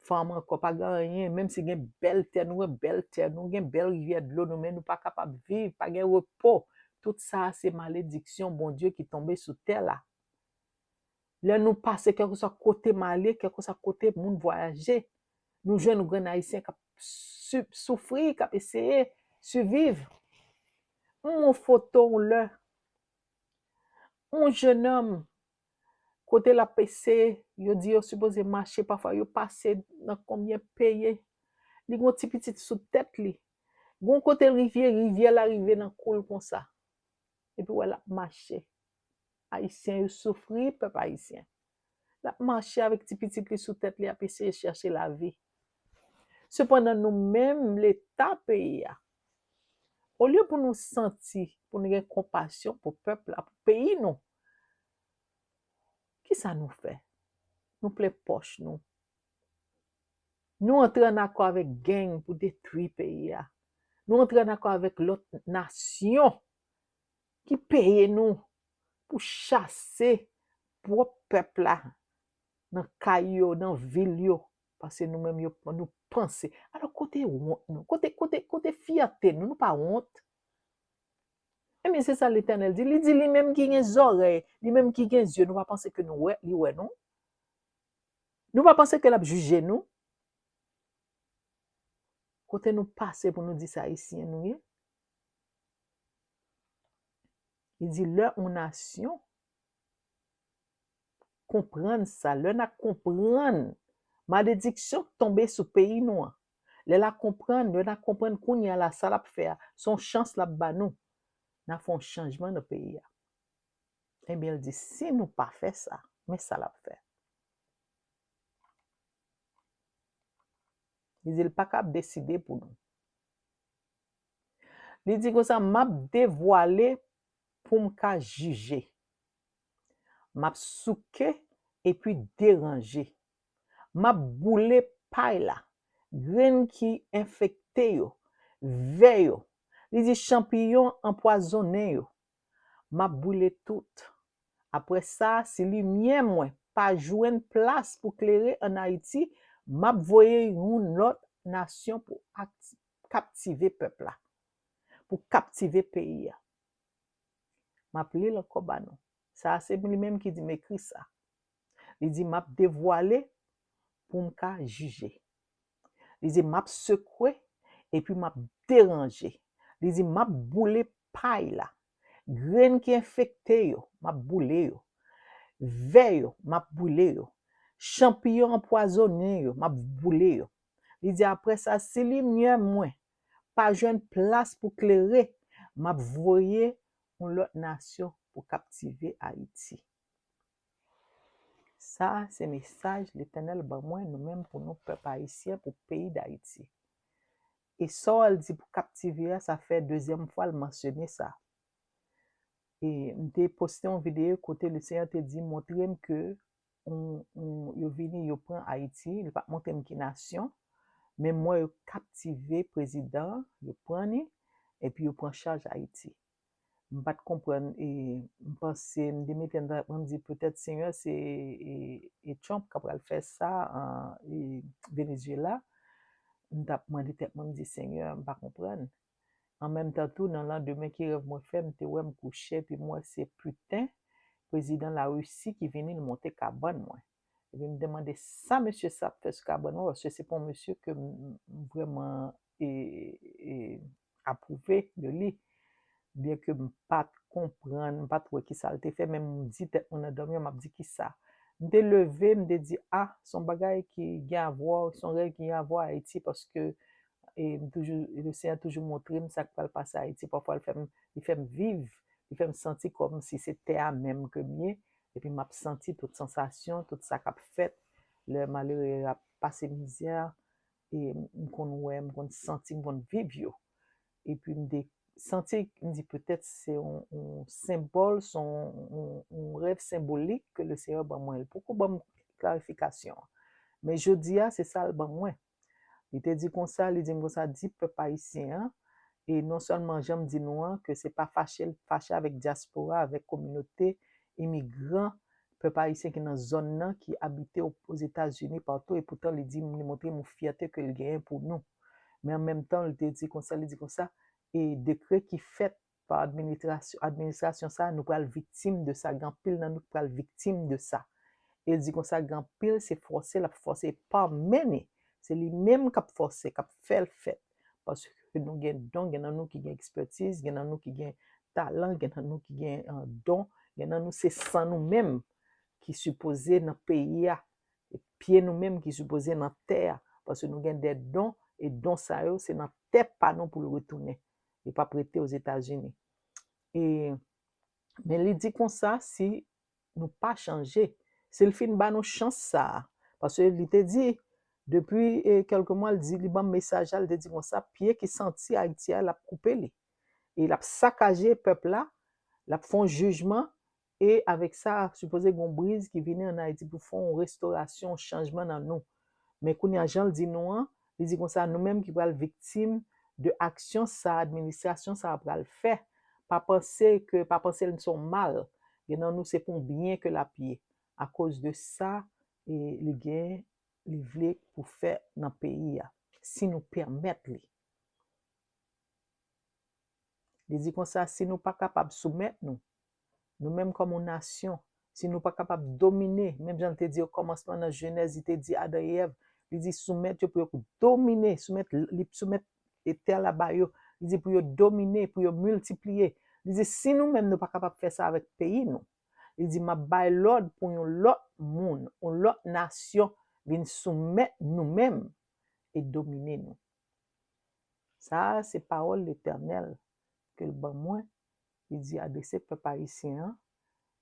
fanm ankò, pa gen anyen, menm si gen bèl tè, nou wè bèl tè nou, gen bèl rivyè dlo nou, men nou pa kapab viv, pa gen repo. Tout sa a se malediksyon Bondye ki tonbe sou tè la. Lè nou pase, kèlkeswa kote m ale, kèlkeswa kote moun vwayaje, nou jwenn yon grenn Ayisyen k ap soufri, k ap eseye siviv. M wè yon foto yon lè, yon jennonm, kote l ap eseye, yo di yo sipoze mache, pafwa yo pase nan konbyen peyi, li gen yon ti pitit sou tèt li. Gon kote l rive, rivyè la rive nan kou l konsa. Epi w wè l ap mache. Ayisyen yo soufri, pèp ayisyen. L ap mache avèk ti pitit li sou tèt li, ap eseye chèche lavi. Sepandan, nou menm, Leta peyi a, olye pou nou santi, pou nou gen konpasyon pou pèp la, pou peyi nou, kisa nou fè? Nou plen pòch nou. Nou antre ann akò avèk gang pou detwi peyi a. Nou antre ann akò avèk lòt nasyon ki peye nou pou chase pwòp pèp la nan kay yo, nan vil yo, paske nou menm yo, nou panse. Alò, kote wont nou? Kote, kote, kote fyète nou? Nou pa wont? Ebyen, se sa Letènèl di. Li di, li menm ki gen zòrèy, li menm ki gen zye, nou pa panse ke nou wè, li wè nou? Nou pa panse ke l ap jije nou? Kote nou pase pou nou di se Ayisyen nou ye? Li di, lè yon nasyon konprann sa, lè n a konprann malediksyon k tonbe sou peyi nou an, lè l a konprann, lè n a konprann kounye a la sa l ap fè a, se yon chans l ap ba nou, n a fè yon chanjman nan peyi a. Ebyen, l di, si nou pa fè sa, men sa l ap fè. Li di, l pa ka ap deside pou nou. Li di konsa, m ap devwale pou m ka jije. M ap souke epi deranje. M ap boule pay la, grenn ki enfekte yo, vè yo. Li di, chanpiyon anpwazonnen yo. M ap boule tout. Apre sa, si limyè mwen pa jwenn plas pou klere ann Ayiti, m ap voye yon lòt nasyon pou kaptive pèp la, pou kaptive peyi a. M ap li l ankò ba nou. Sa a se li menm ki di m ekri sa. Li di, m ap devwale pou m ka jije. Li di, m ap sekwe epi m ap deranje. Li di, m ap boule pay la. Grenn ki enfekte yo, m ap boule yo. Vè yo, m ap boule yo. Chanpiyon anpwazonnen yo, m ap boule yo. Li di, apre sa, si limyè mwen pa jwenn plas pou klere, m ap voye yon lòt nasyon pou kaptive Ayiti. Sa se mesaj Letènèl ban mwen, nou menm, pou nou, pèp ayisyen, pou peyi Dayiti. E sa w al di pou kaptive a, sa fè dezyèm fwa l mansyone sa. E m te poste yon videyo kote Lesenyè te di, montre m ke yon, yon, yo vini, yo pran Ayiti, li pa t montre m ki nasyon, men m wè yo kaptive prezidan, yo pran li, epi yo pran chaj Ayiti. M pa t konprann, e m panse, m te mete nan tèt mwen, m di, petèt Senyè, se, e, e Trump k ap pral fè sa an, e, Venezuela. M t ap mande tèt mwen, m di, Senyè, m pa konprann. An menm tan tou, nan landemen, ki rèv mwen fè, m te wè m kouche, epi m wè se piten, prezidan Larisi ki vini, l monte kabann mwen. Epi m te mande sa mesye sa ap fè sou kabann mwen, paske se pa yon mesye ke m, m vrèman, e, e, apwouve de li. Byen ke m pa t konprann, m pa t wè kisa l te fè, men m di tèt mwen nan dòmi an, m ap di kisa. M te leve, m te di, a, se yon bagay ki gen avwa, se yon rèv ki gen avwa Ayiti, paske, e, m toujou, Lesenyè toujou montre m sa k pral pase Ayiti. Pafwa, li fè m, li fè m viv, li fè m santi kòmsi se tè a menm ke m ye, epi m ap santi tout sansasyon, tout sa k ap fèt, lè malere ap pase mizè, e m konn wè, m konn santi, m konn viv yo. Epi m te santi, m di petèt se yon, yon senbòl, se yon, yon, yon rèv senbolik ke Lesenyè ban mwen. Li poko ban m klarifikasyon an. Men jodi a, se sa l ban mwen. Li te di konsa, li di m konsa, di pèp ayisyen an, e non sèlman jan m di nou an, ke se pa fache l fache avèk dyaspora, avèk kominote imigran pèp ayisyen ki nan zòn nan, ki abite o- Ozetazini, patou, e poutan li di, li montre yon fyète ke l genyen pou nou. Men an menm tan, li te di konsa, li di konsa, e dekrè ki fèt pa administrasyon, administrasyon sa, nou pral viktim de sa, gen anpil nan nou ki pral viktim de sa. E l di konsa, gen anpil, se fòse, l ap fòse pa mennen. Se li menm k ap fòse, k ap fè l fèt. Paske nou gen don, gen nan nou ki gen ekspètiz, gen nan nou ki gen talan, gen nan nou ki gen, euh, don, gen nan nou se san nou menm ki sipoze nan peyi a, e pye nou menm ki sipoze nan tè a, paske nou gen de don, e don sa yo, se nan tè pa nou pou l retounen. Li p ap rete Ozetazini. E, men li di konsa, si nou pa chanje, si l fin ba nou chans sa a, paske li te di, depi, e, kèlke mwa, li di, li ban m mesaj la, li te di konsa, pye ki santi Ayiti a, l ap koupe li. E l ap sakaje pèp la, l ap fè yon jijman, e avèk sa, sipoze gen yon briz ki vini ann Ayiti pou fè yon restorasyon, yon chanjman nan nou. Men kounye a, jan l di nou an, li di konsa, nou menm ki pral viktim de aksyon sa, administrasyon sa a pral fè, pa panse ke, pa panse l se yon mal. Gen nan nou, se pou yon byen ke l ap ye. Akoz de sa, e li gen, li vle pou fè nan peyi a, si nou pèmèt li. Li di konsa, si nou pa kapab soumèt nou, nou menm kòm yon nasyon, si nou pa kapab domine, menm jan l te di o kòmansman nan Jenèz, li te di Adan e Èv, li di soumèt yo pou yo domine, soumèt, li soumèt tè la ba yo, li di pou yo domine, pou yo miltipliye. Li di si nou menm nou pa kapab fè sa avèk peyi nou, li di m ap bay lòd pou yon lòt moun, yon lòt nasyon vin soumèt nou menm e domine nou. Sa a se pawòl Letènèl ke l ban mwen, li di adrese pèp ayisyen an,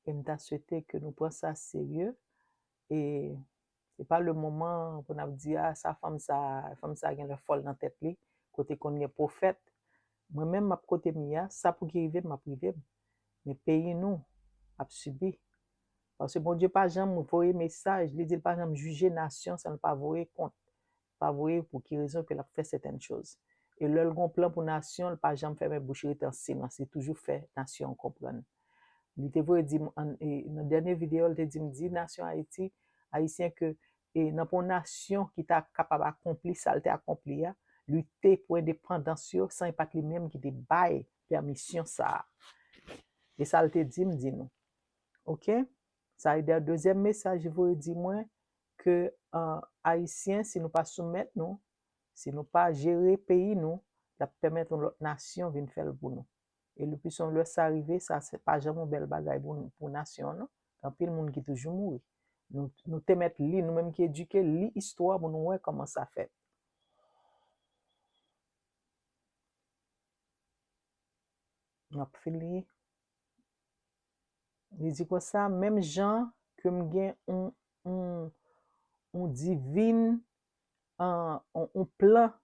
e m ta swete ke nou pran sa serye, e se pa le moman pou n ap di, a, sa fanm sa, fanm sa gen lè fòl nan tèt li, kote konn gen pwofèt. Mwen menm, m ap kote m ye a, sa pou ki rive m, m ap rive m. Men peyi nou ap sibi. Paske Bondye pa janm voye mesaj, li di l pa janm jije nasyon san l pa voye kont. Pa voye pou ki rezon ke l ap fè sètèn choz. E lè l gon plan pou nasyon, l pa janm fèmen bouch, rete an silans, li toujou fè nasyon an konprann. Li te voye di m, an, e, nan dènye videyo, l te di m, di nasyon Ayiti, Ayisyen ke, e, nan pou yon nasyon ki ta kapab akonpli sa l te akonpli a, lite pou endepandans yo, san e pa t li menm ki te bay pèmisyon sa a. E sa l te di m, di nou. Oke? Sa e de-, dezyèm mesaj li voye di mwen ke, an, Ayisyen, si nou pa soumèt nou, si nou pa jere peyi nou, l ap pèmèt yon lòt nasyon vin fè l pou nou. E le plis yon lè sa rive, sa se pa janm yon bèl bagay pou, pou nasyon an, non. Gen anpil moun ki toujou mouri. Nou, nou te mèt li, nou menm ki edike, li istwa pou nou wè kòman sa fèt. M ap fin li. Li di konsa, menm jan ke m gen yon, yon, yon divin, an, yon, yon plan,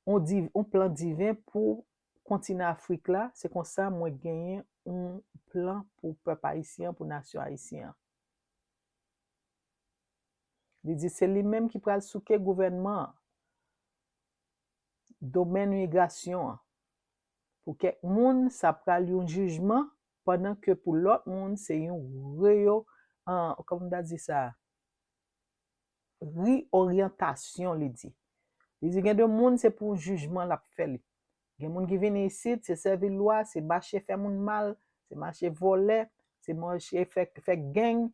yon div-, yon plan diven pou kontinan Afrik la, se konsa mwen genyen yon plan pou pèp ayisyen an, pou nasyon ayisyen an. Li di se li menm ki pral souke gouvènman an, domèn migrasyon an. Pou kèk moun, sa pral yon jijman, pandan ke pou lòt moun, se yon reyo-, an, kòman m ta di sa? Reoryantasyon, li di. Li di gen de moun, se pou jijman l ap fè li. Gen moun ki vini isit, se sèvi lwa, se mache fè moun mal, se mache vòlè, se mache fè, fè gang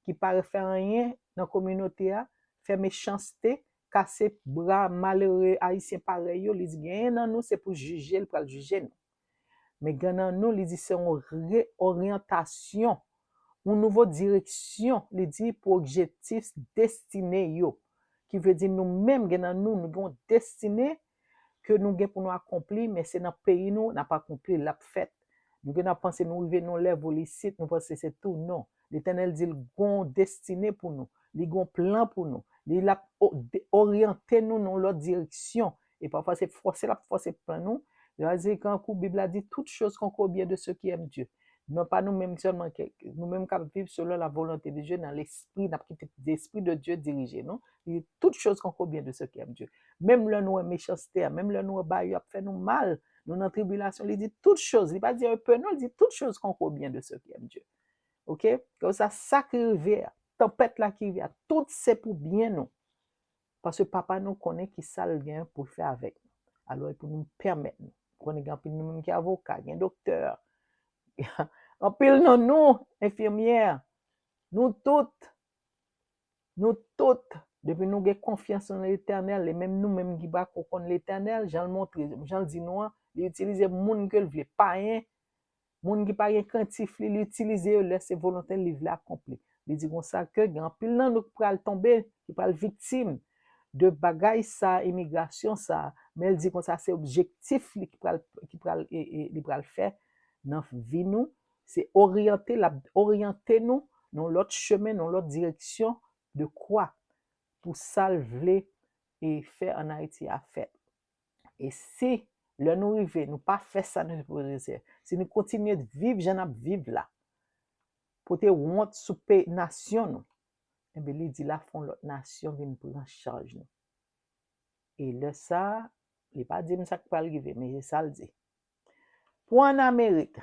ki pa fè anyen nan kominote a, fè mechanste, kase bra malere ayisyen parèy yo, li di genyen nan nou se pou jije, l pral jije nou. Men gen nan nou, li di se yon reoryantasyon, yon nouvo direksyon, li di pou objektif, destine yo. Ki vle di nou menm, gen nan nou, nou gen yon destine ke nou gen pou nou akonpli, men se nan peyi nou, n ap akonpli, l ap fèt. Nou gen ap panse nou rive nan yon lèv isit, nou panse se tou, non. Letènèl di l gon destine pou nou, li gon plan pou nou, li l ap o-, de-, oryante nou nan yon lòt direksyon. E pafwa se fòse l ap fòse plan nou. Li di kankou Bib la di, toutes choses concourent au bien de ceux qui aiment Dieu. Non pa nou menm sèlman, ke, nou menm k ap viv selon la volonté de Dieu nan lespri, n ap kite l'esprit de Dieu dirije nou. Li di, toutes choses concourent au bien de ceux qui aiment Dieu. Menm lè nou wè mechanste a, menm lè nou wè bagay yo ap fè nou mal, nou nan tribilasyon, li di toutes choses, li pa di un peu non, li di toutes choses concourent au bien de ceux qui aiment Dieu. Ok? Kèlkeswa sa ki rive a, tanpèt la ki rive a, tout se pou byen nou. Paske papa nou konnen ki sa l gen pou l fè avèk nou. Alò, e pou nou pèmèt nou. Konnen gen anpil nou menm ki avoka, gen doktè. Anpil nan nou, enfimyè. Nou tout, nou tout, depi nou gen konfyans nan Letènèl, e menm nou menm ki pa ko konn Letènèl, jan l montre, jan l di nou an, li itilize moun ke l vle, payen, moun ki pa gen krentif li, li itilize yo lè se volonte l li vle akonpli. Li di konsa ke gen anpil nan nou ki pral tonbe, ki pral viktim de bagay sa, imigrasyon sa, men l di konsa se objektif li ki pral, ki pral, e, e, li pral fè nan vi nou, se oryante, l ap oryante nou nan lòt chemen, nan lòt direksyon de kwa pou sa l vle e fè ann Ayiti a fèt. E si lè nou rive, nou pa fè sa nou sipoze fè, si nou kontinye viv jan n ap viv la, pote wont sou pe nasyon nou, enben li di l ap fè yon lòt nasyon vin pran chaj nou. E lè sa, li pa di m sa k pral rive, men se sa l di. Pou ann Amerik,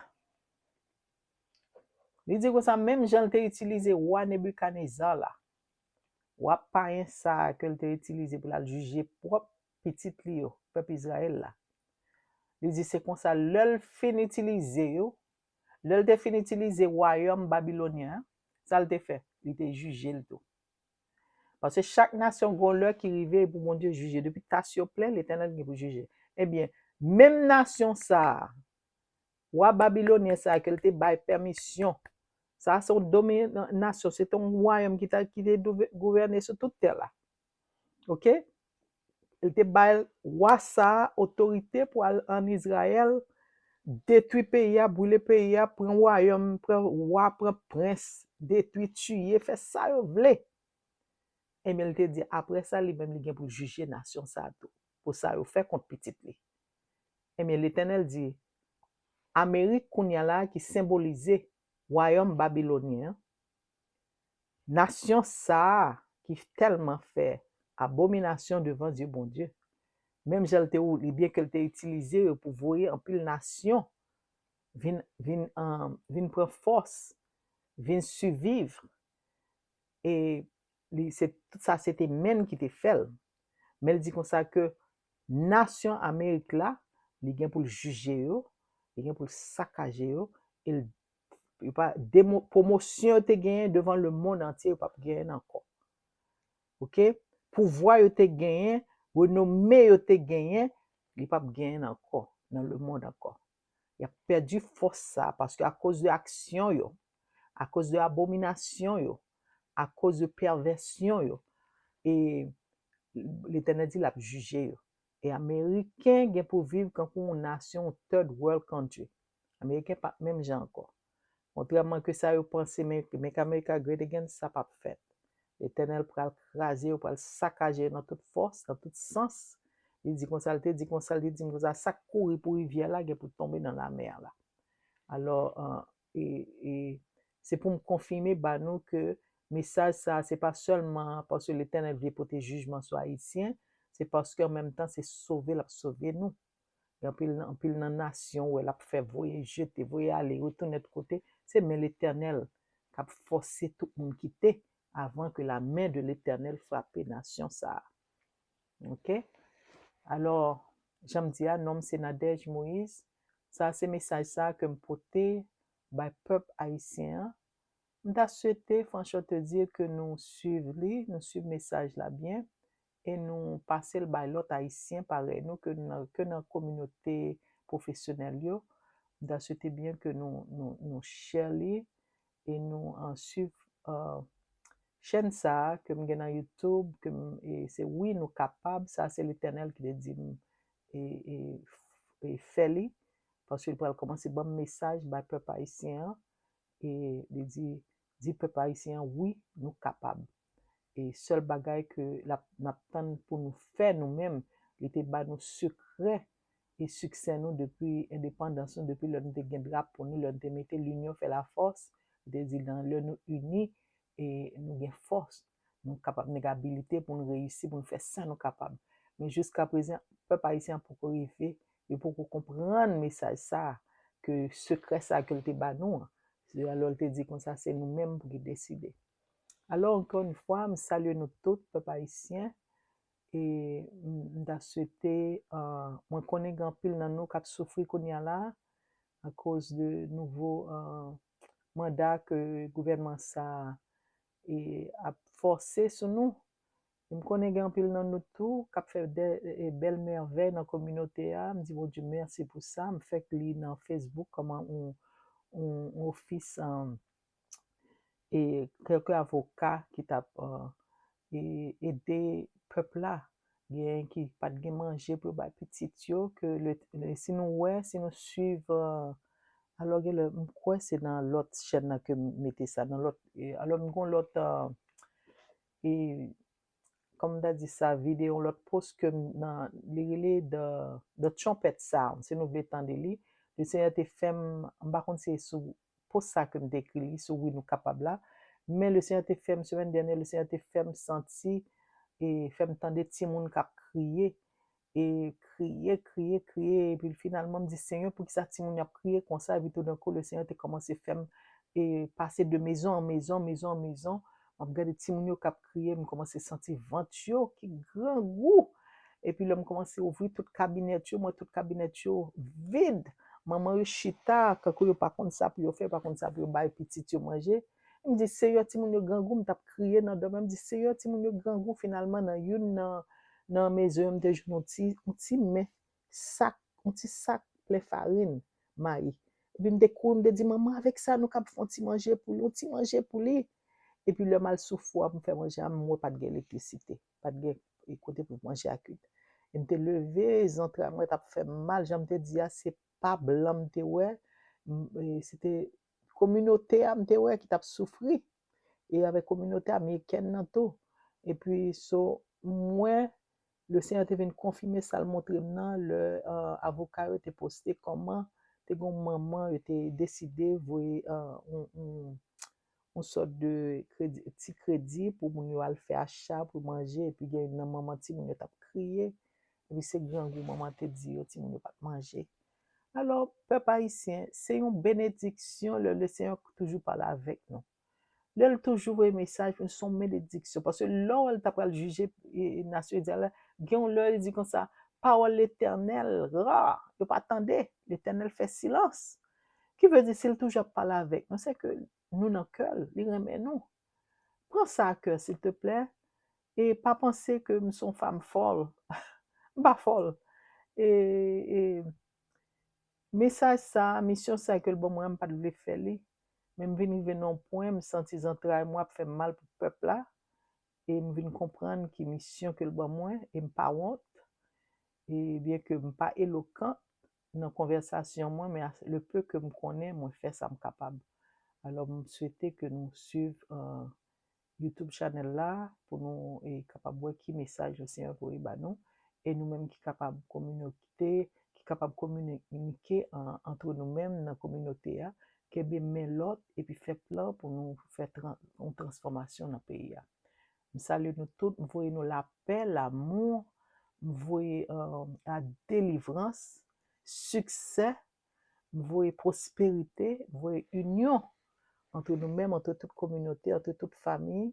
li di konsa, menm jan l te itilize wa Nebikadneza la, wa payen sa a ke l te itilize pou l al jije pwòp pitit li yo, pèp Izrayèl la. Li di se konsa, lè l fin itilize yo, lè l te fin itilize wayòm babilonyen an, sa l te fè? Li te jije l tou. Paske chak nasyon gon lè ki rive pou Bondye jije. Depi tas yo plen, Letènèl gen pou jije. Ebyen, menm nasyon sa a, wa babilonyen sa a ke l te bay pèmisyon, sa a se yon dominasyon, se te yon wayòm ki ta, ki te gouvène sou tout tè la. Ok? Li te bay wa sa a otorite pou al ann Izrayèl, detwi peyi a, brile peyi a, pran wayòm, pran wa, pran prens, detwi, tiye, fè sa yo vle. Ebyen, li te di, apre sa, li menm, li gen pou jije nasyon sa a tou, pou sa yo fè kont pitit li. Ebyen, Letènèl di, Amerik kounye a la ki senbolize wayòm babilonyen an, nasyon sa a ki tèlman fè abominasyon devan Dye Bondye, menm jan l te, li, byen ke l te itilize yo pou voye anpil nasyon vin, vin, vin pran fòs, vin siviv, e li, se, tout sa se te men l ki te fè l. Men l di konsa ke nasyon Amerik la, li gen pou l jije yo, li gen pou l sakaje yo, e l, yo pa, demo-, pwomosyon yo te genyen devan lemonn antye, yo p ap genyen l ankò. Ok? Pouvwa yo te genyen, renome yo te genyen, li p ap genyen l ankò nan lemonn ankò. Y ap pèdi fòs sa, paske akoz de aksyon yo, akoz de abominasyon yo, akoz de pèvèsyon yo, e Letènèl di l ap jije yo. E Ameriken gen pou viv kankou yon nasyon, yon third world country. Ameriken p ap menm jan ankò. Kontrèman ke sa yo panse, Make, Make America Great Again, sa p ap fèt. Letènèl pral kraze yo, pral sakaje yo nan tout fòs, nan tout sans. Li di konsa, l te di konsa, li di konsa, sa k kouri pou rivyè la gen pou tonbe nan lamè la. Alò, e, e se pou m konfime ba nou ke mesaj sa a, se pa sèlman paske Letènèl vle pote jijman sou Ayisyen, se paske an menm tan, se sove l ap sove nou. Gen anpil, anpil nan nasyon, w wè, l ap fè voye jete, voye ale, retounen tout kote. Se men Letènèl k ap fòse tout moun kite avan ke la main de l'Éternel frape nasyon sa a. Ok? Alò, jan m di a, non m se Nadège Moïse. Sa se mesaj sa a ke m pote bay pèp ayisyen an. M ta swete, franchement te dire, ke nou swiv li, nou swiv mesaj la byen, e nou pase l bay lòt ayisyen parèy nou, ke nan, ke nan kominote pwofesyonèl yo. M ta swete byen ke nou, nou, nou share li, e nou, uh, swiv, uh, chèn sa a ke m gen nan YouTube, ke m, e se Wi Nou Kapab, sa se Letènèl ki te di m, e, e, e fè li, paske li pral kòmanse ban m mesaj bay pèp ayisyen an, e li di, di pèp ayisyen an, wi, nou kapab. E sèl bagay ke l ap, n ap tann pou nou fè nou menm, li te ba nou sekrè e siksè nou depi endepandans nou, depi lè nou te gen drapo nou, lè nou te mete l'union fait la force, li te di nan lè nou ini, e nou gen fòs, nou kapab, nou gen abilite pou nou reyisi, pou nou fè sa nou kapab. Men jiska prezan, pèp ayisyen an poko rive, yo poko konprann mesaj sa a, ke sekrè sa a ke l te ba nou an. Alò, l te di konsa, se nou menm pou ki deside. Alò, ankò yon fwa, m salye nou tout, pèp ayisyen, e m, m ta swete, euh, mwen konnen gen anpil nan nou k ap soufri kounye a la, akoz de nouvo, euh, manda ke gouvènman sa a, e, ap fòse sou nou. E m konnen gen anpil nan nou tou k ap fè de, e, bèl mèvèy nan kominote a. M di Bondye mèsi pou sa. M fèk li nan Facebook kòman yon, yon, yon ofis, um, e kèlke avoka ki t ap, uh, e, ede pèp la. Gen ki pa t gen manje pou yo bay pitit yo, ke le, le, si nou wè, si nou swiv, uh, alò gen lè, m kwè se nan lòt chèn nan ke m mete sa, nan lòt, e, alò m gon lòt, uh, e, kòman m ta di sa, videyo, yon lòt post ke m nan, li rele The, The Trumpet Sound, si nou vle tande li. Le Senyè te fè m, m pa konn si se sou post sa ke m te ekri li, si wi nou kapab la. Men le Senyè te fè m, semèn dènyè, le Senyè te fè m santi, e fè m tande timoun k ap kriye, e kriye, kriye, kriye, epi finalman m di, Senyè, poukisa timoun yo ap kriye konsa? Epi toudenkou, le Senyè te kòmanse fè m, e, pase de maison en maison, maison en maison, m ap gade timoun yo k ap kriye, m kòmanse santi vant yo ki grangou. Epi lè m kòmanse ouvri tout kabinèt yo, m wè tout kabinèt yo vid. Manman yo chita, kankou yo pa konn sa pou yo fè, yo pa konn sa pou yo bay pitit yo manje. M di, Seyè, timoun yo grangou, m t ap kriye nan dòmi. M di, Seyè, timoun yo grangou. Finalman, nan youn nan, nan maison yo, m te jwenn yon ti, yon ti men sak, yon ti sak plen farin mayi. Epi m te kouri, m te di, Manman, avèk sa, nou kab fè yon ti manje pou li, yon ti manje pou li. Epi lè m al sou fou a pou m fè manje a, m wè pa t gen elektrisite, pa t gen, e, kote pou manje a kwit. E m te leve, zantray mwen t ap fè m mal, jan m te di a, se pa blan m te wè, m, e, se te kominote a m te wè ki t ap soufri. E avèk kominote amerikèn nan tou. Epi, so, mwen, le Senyè te vin konfime sa l montre m nan, lè, euh, avoka yo te poste kòman te gen yon manman, yo te deside voye, euh, yon, yon, yon sòt de kredi, ti kredi pou moun yo al fè acha pou manje, epi gen youn nan manman timoun yo t ap kriye, epi se grangou manman te di yo, timoun yo pa t manje. Alò, pèp ayisyen, se yon benediksyon lè le Senyè toujou pale avèk nou. Lè l toujou voye mesaj pou nou, se yon benediksyon. Paske lè w wè l ta pral jije, e, nasyon Izrayèl la, gen yon lè li di konsa, pawòl Letènèl ra, yo pa tande, Letènèl fè silans. Ki vle di, si l toujou ap pale avèk nou, se ke nou nan kè l, li renmen nou. Pran sa a kè, silteplè, e pa panse ke m se yon fanm fòl. M pa fòl. E, e mesaj sa a, misyon sa a ke l ban mwen an, m pa t vle fè li. Men m vin rive nan yon pwen, m santi zantray mwen ap fè m mal pou pèp la. E m vin konprann ki misyon ke l ban mwen, e m pa wont. E byen ke m pa elokan nan konvèsasyon mwen, men as, le peu ke m konnen, mwen fè sa m kapab. Alò, m swete ke nou swiv, euh, YouTube channel la pou nou, e, kapab wè ki mesaj le Senyè voye ba nou. E nou menm ki kapab kominote, ki kapab kominike an, antre nou menm nan kominote a, kenbe men lòt epi fè plan pou nou fè tran, yon transfòmasyon nan peyi a. M salye nou tout, m voye nou lapè, lamou, m voye, euh, la delivrans, siksè, m voye pwosperite, m voye inyon antre nou menm, antre tout kominote, antre tout fanmi,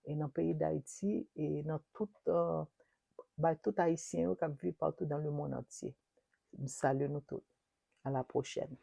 e nan peyi Dayiti, e nan tout, euh, bay tout Ayisyen yo k ap viv partout dans le monde entier. M salye nou tout. À la prochaine.